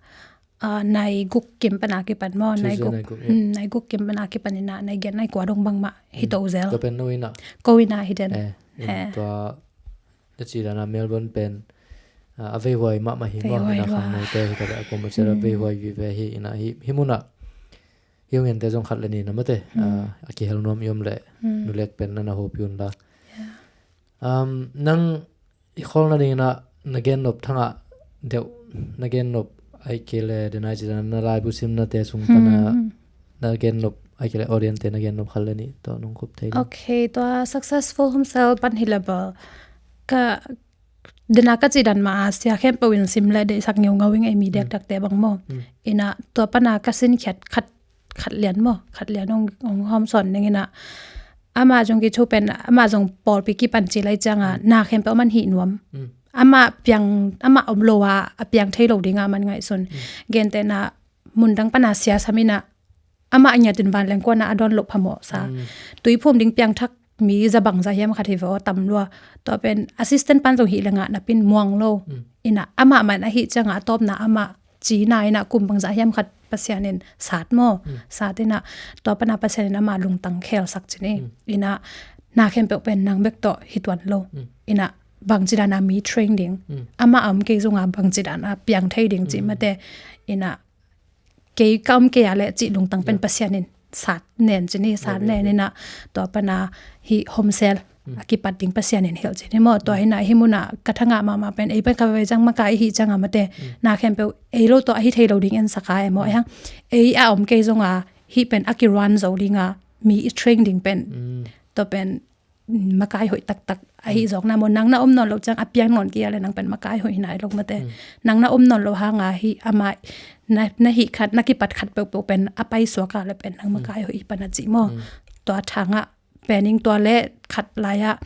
ah, nai guk kim pana kipan maw, nai Tuesday guk, nai guk, yeah. Hmm, nai guk kim pana kipan ina, nai giat nai kua dong bangmah hi to zel. Tua pen no ina. Ko ina hi den. Eh, in Eh. tua na ci dana Melbourne pen, ah, a veihuai mahmah hi maw, Veihuai ina lua. khangnote hi kale a kuama ciat a Hmm. veihuai vive hi ina hi, hi muna. Hi ung ente zong khat le ni na mate, Hmm. ah, a kihel nuam i om le Hmm. nu lek pen na na hopi un la. Yeah. Um, nang i kholna dingin ah na gennop thangah deuh na gennop ai kei le denai ci dana na laibu simnate sung pana Hmm. na gennop ai kei le audience te na gennop khat le ni tawh nong khup thei le. Okay, tua successful home cell pan hi le bel. Ka dena ka ci dan mah a sia khempeuh in sim le deihsak ngeungau ing ei mi Hmm. diakdiakte bang maw. Hmm. Ina tua pana ka sin khiat khat, khat lian maw. Khat lian ong, ong hawm sawn ning ina. Ama zong kicu pen, ama zong pawlpi kipan ci lai cianga, Hmm. na khempeuh man hih nuam. Hmm. Ama piang, ama om lo a, a piang thei lo dinga man ngaihsun. Hmm. Gentehna, mundang pana sia sam ina, ama a ngiatin vanleng kuana a dawn loh phamawh sa. Hmm. Tuiphum ding piangthak mi za bang za hiam khat hi vaw tam lua. Tua pen assistant pan zong hih le ngah napin muang lo. Hmm. Ina ama man ahi cianga a tawpna ama cina ina kum bang za hiam khat Pasian in sat maw. Hmm. Sat ina tua pana Pasian in ama lungtang khelsak cini. Hmm. Ina na khempeuh pen nang bek tawh hi tuan lo. Hmm. Ina bang ci dana mi train ding. Hmm. Ama a om kei zonga bang ci dana piang thei ding ci Hmm. mate. Ina kei ka om kei a le cih lungtang pen Yeah. Pasian in sat nen cini, sat Yeah, yeah, nen yeah. ina tua pana hi home cell Hmm. a kipat ding Pasian in hilh cini maw. Tua Hmm. ina hi muna ka thangah mahmah pen ei pen ka vei ciang makai hi cianga mate Hmm. na khempeuh ei lo tawh ahi thei lo ding en saka e maw Hmm. e hang. Ei a om kei zonga hi pen a kiruan zo dinga mi i train ding pen. Hmm. Tua pen mm, makai hoih taktak ahi Mm. zawkna maw, nang na om nawn lo ciang a piang nawn kei a le nang pen makai hoih hi nai lo mate. Mm. Nang na om nawn lo hanga hi ama na, na hih khat, na kipat khat peuhpeuh pen a paisuak a le pen nang Mm. makai hoih hi pan a cih maw. Mm. Tua thangah pening tua le khat lai-ah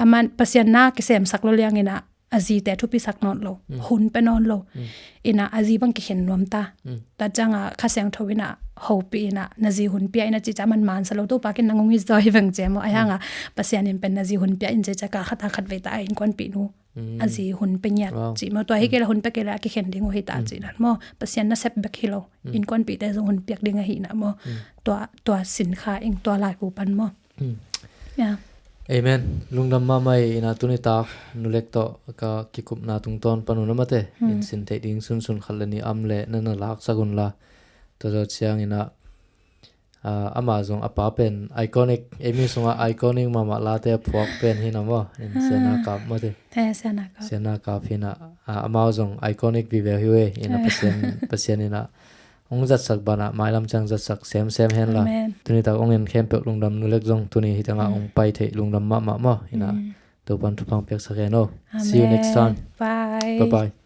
aman Pasian na kisemsak lo liangin ah a zite thupisak nawn lo, Mm. hun pe nawn lo. Mm. Ina a zi bang kikhen nuam ta. Mm. Tua cianga Kha Siangtho ina hopih ina na zi hun pia ina cih ciang man mansa lo, Topa kin nang hong hi zaw hi veng ci maw. Ahi Mm. hanga Pasian in pen na zi hun pia in cih ciang ka khat a khat vei ta a innkuanpih nu Mm. a zi hun pe ngiat Wow. cih maw. Tua hi Mm. kei le hun pe kei le a kikhen ding uh hi ta Mm. cih dan maw. Pasian nasep bek hi lo. Mm. Innkuanpihte zong hun piak ding ahi na maw. Mm. Tua, tua sin kha ing tua laibu pan maw. Hmm. Yeah. Amen. Lungdam mahmah ina tuni tak nulek tawh ka kikupna tungtawn pan un amate. Hmm. In sin theih ding sunsun khat le nih am le na na laksak un la. Tua zawh ciang ina, ah, ama zong a pa pen iconic, ei mi sungah iconic mahmah late a phuak pen hi na maw. In siana kap mate. Eh, siana kap. Siana kap hi na, ah, amau zong iconic vive hi ve. Ina Eh. Pasian, Pasian ina hong zatsak banah mailam ciang zatsak semsem hen la. Amen. Tuni tak hong en khempeuh lungdam, nulek zong tuni hi tangah Mm. hong pai theih lungdam mahmah maw. Ina Mm. Topan thupha piaksak hen o. See you next Amen. time. Bye. Bye bye.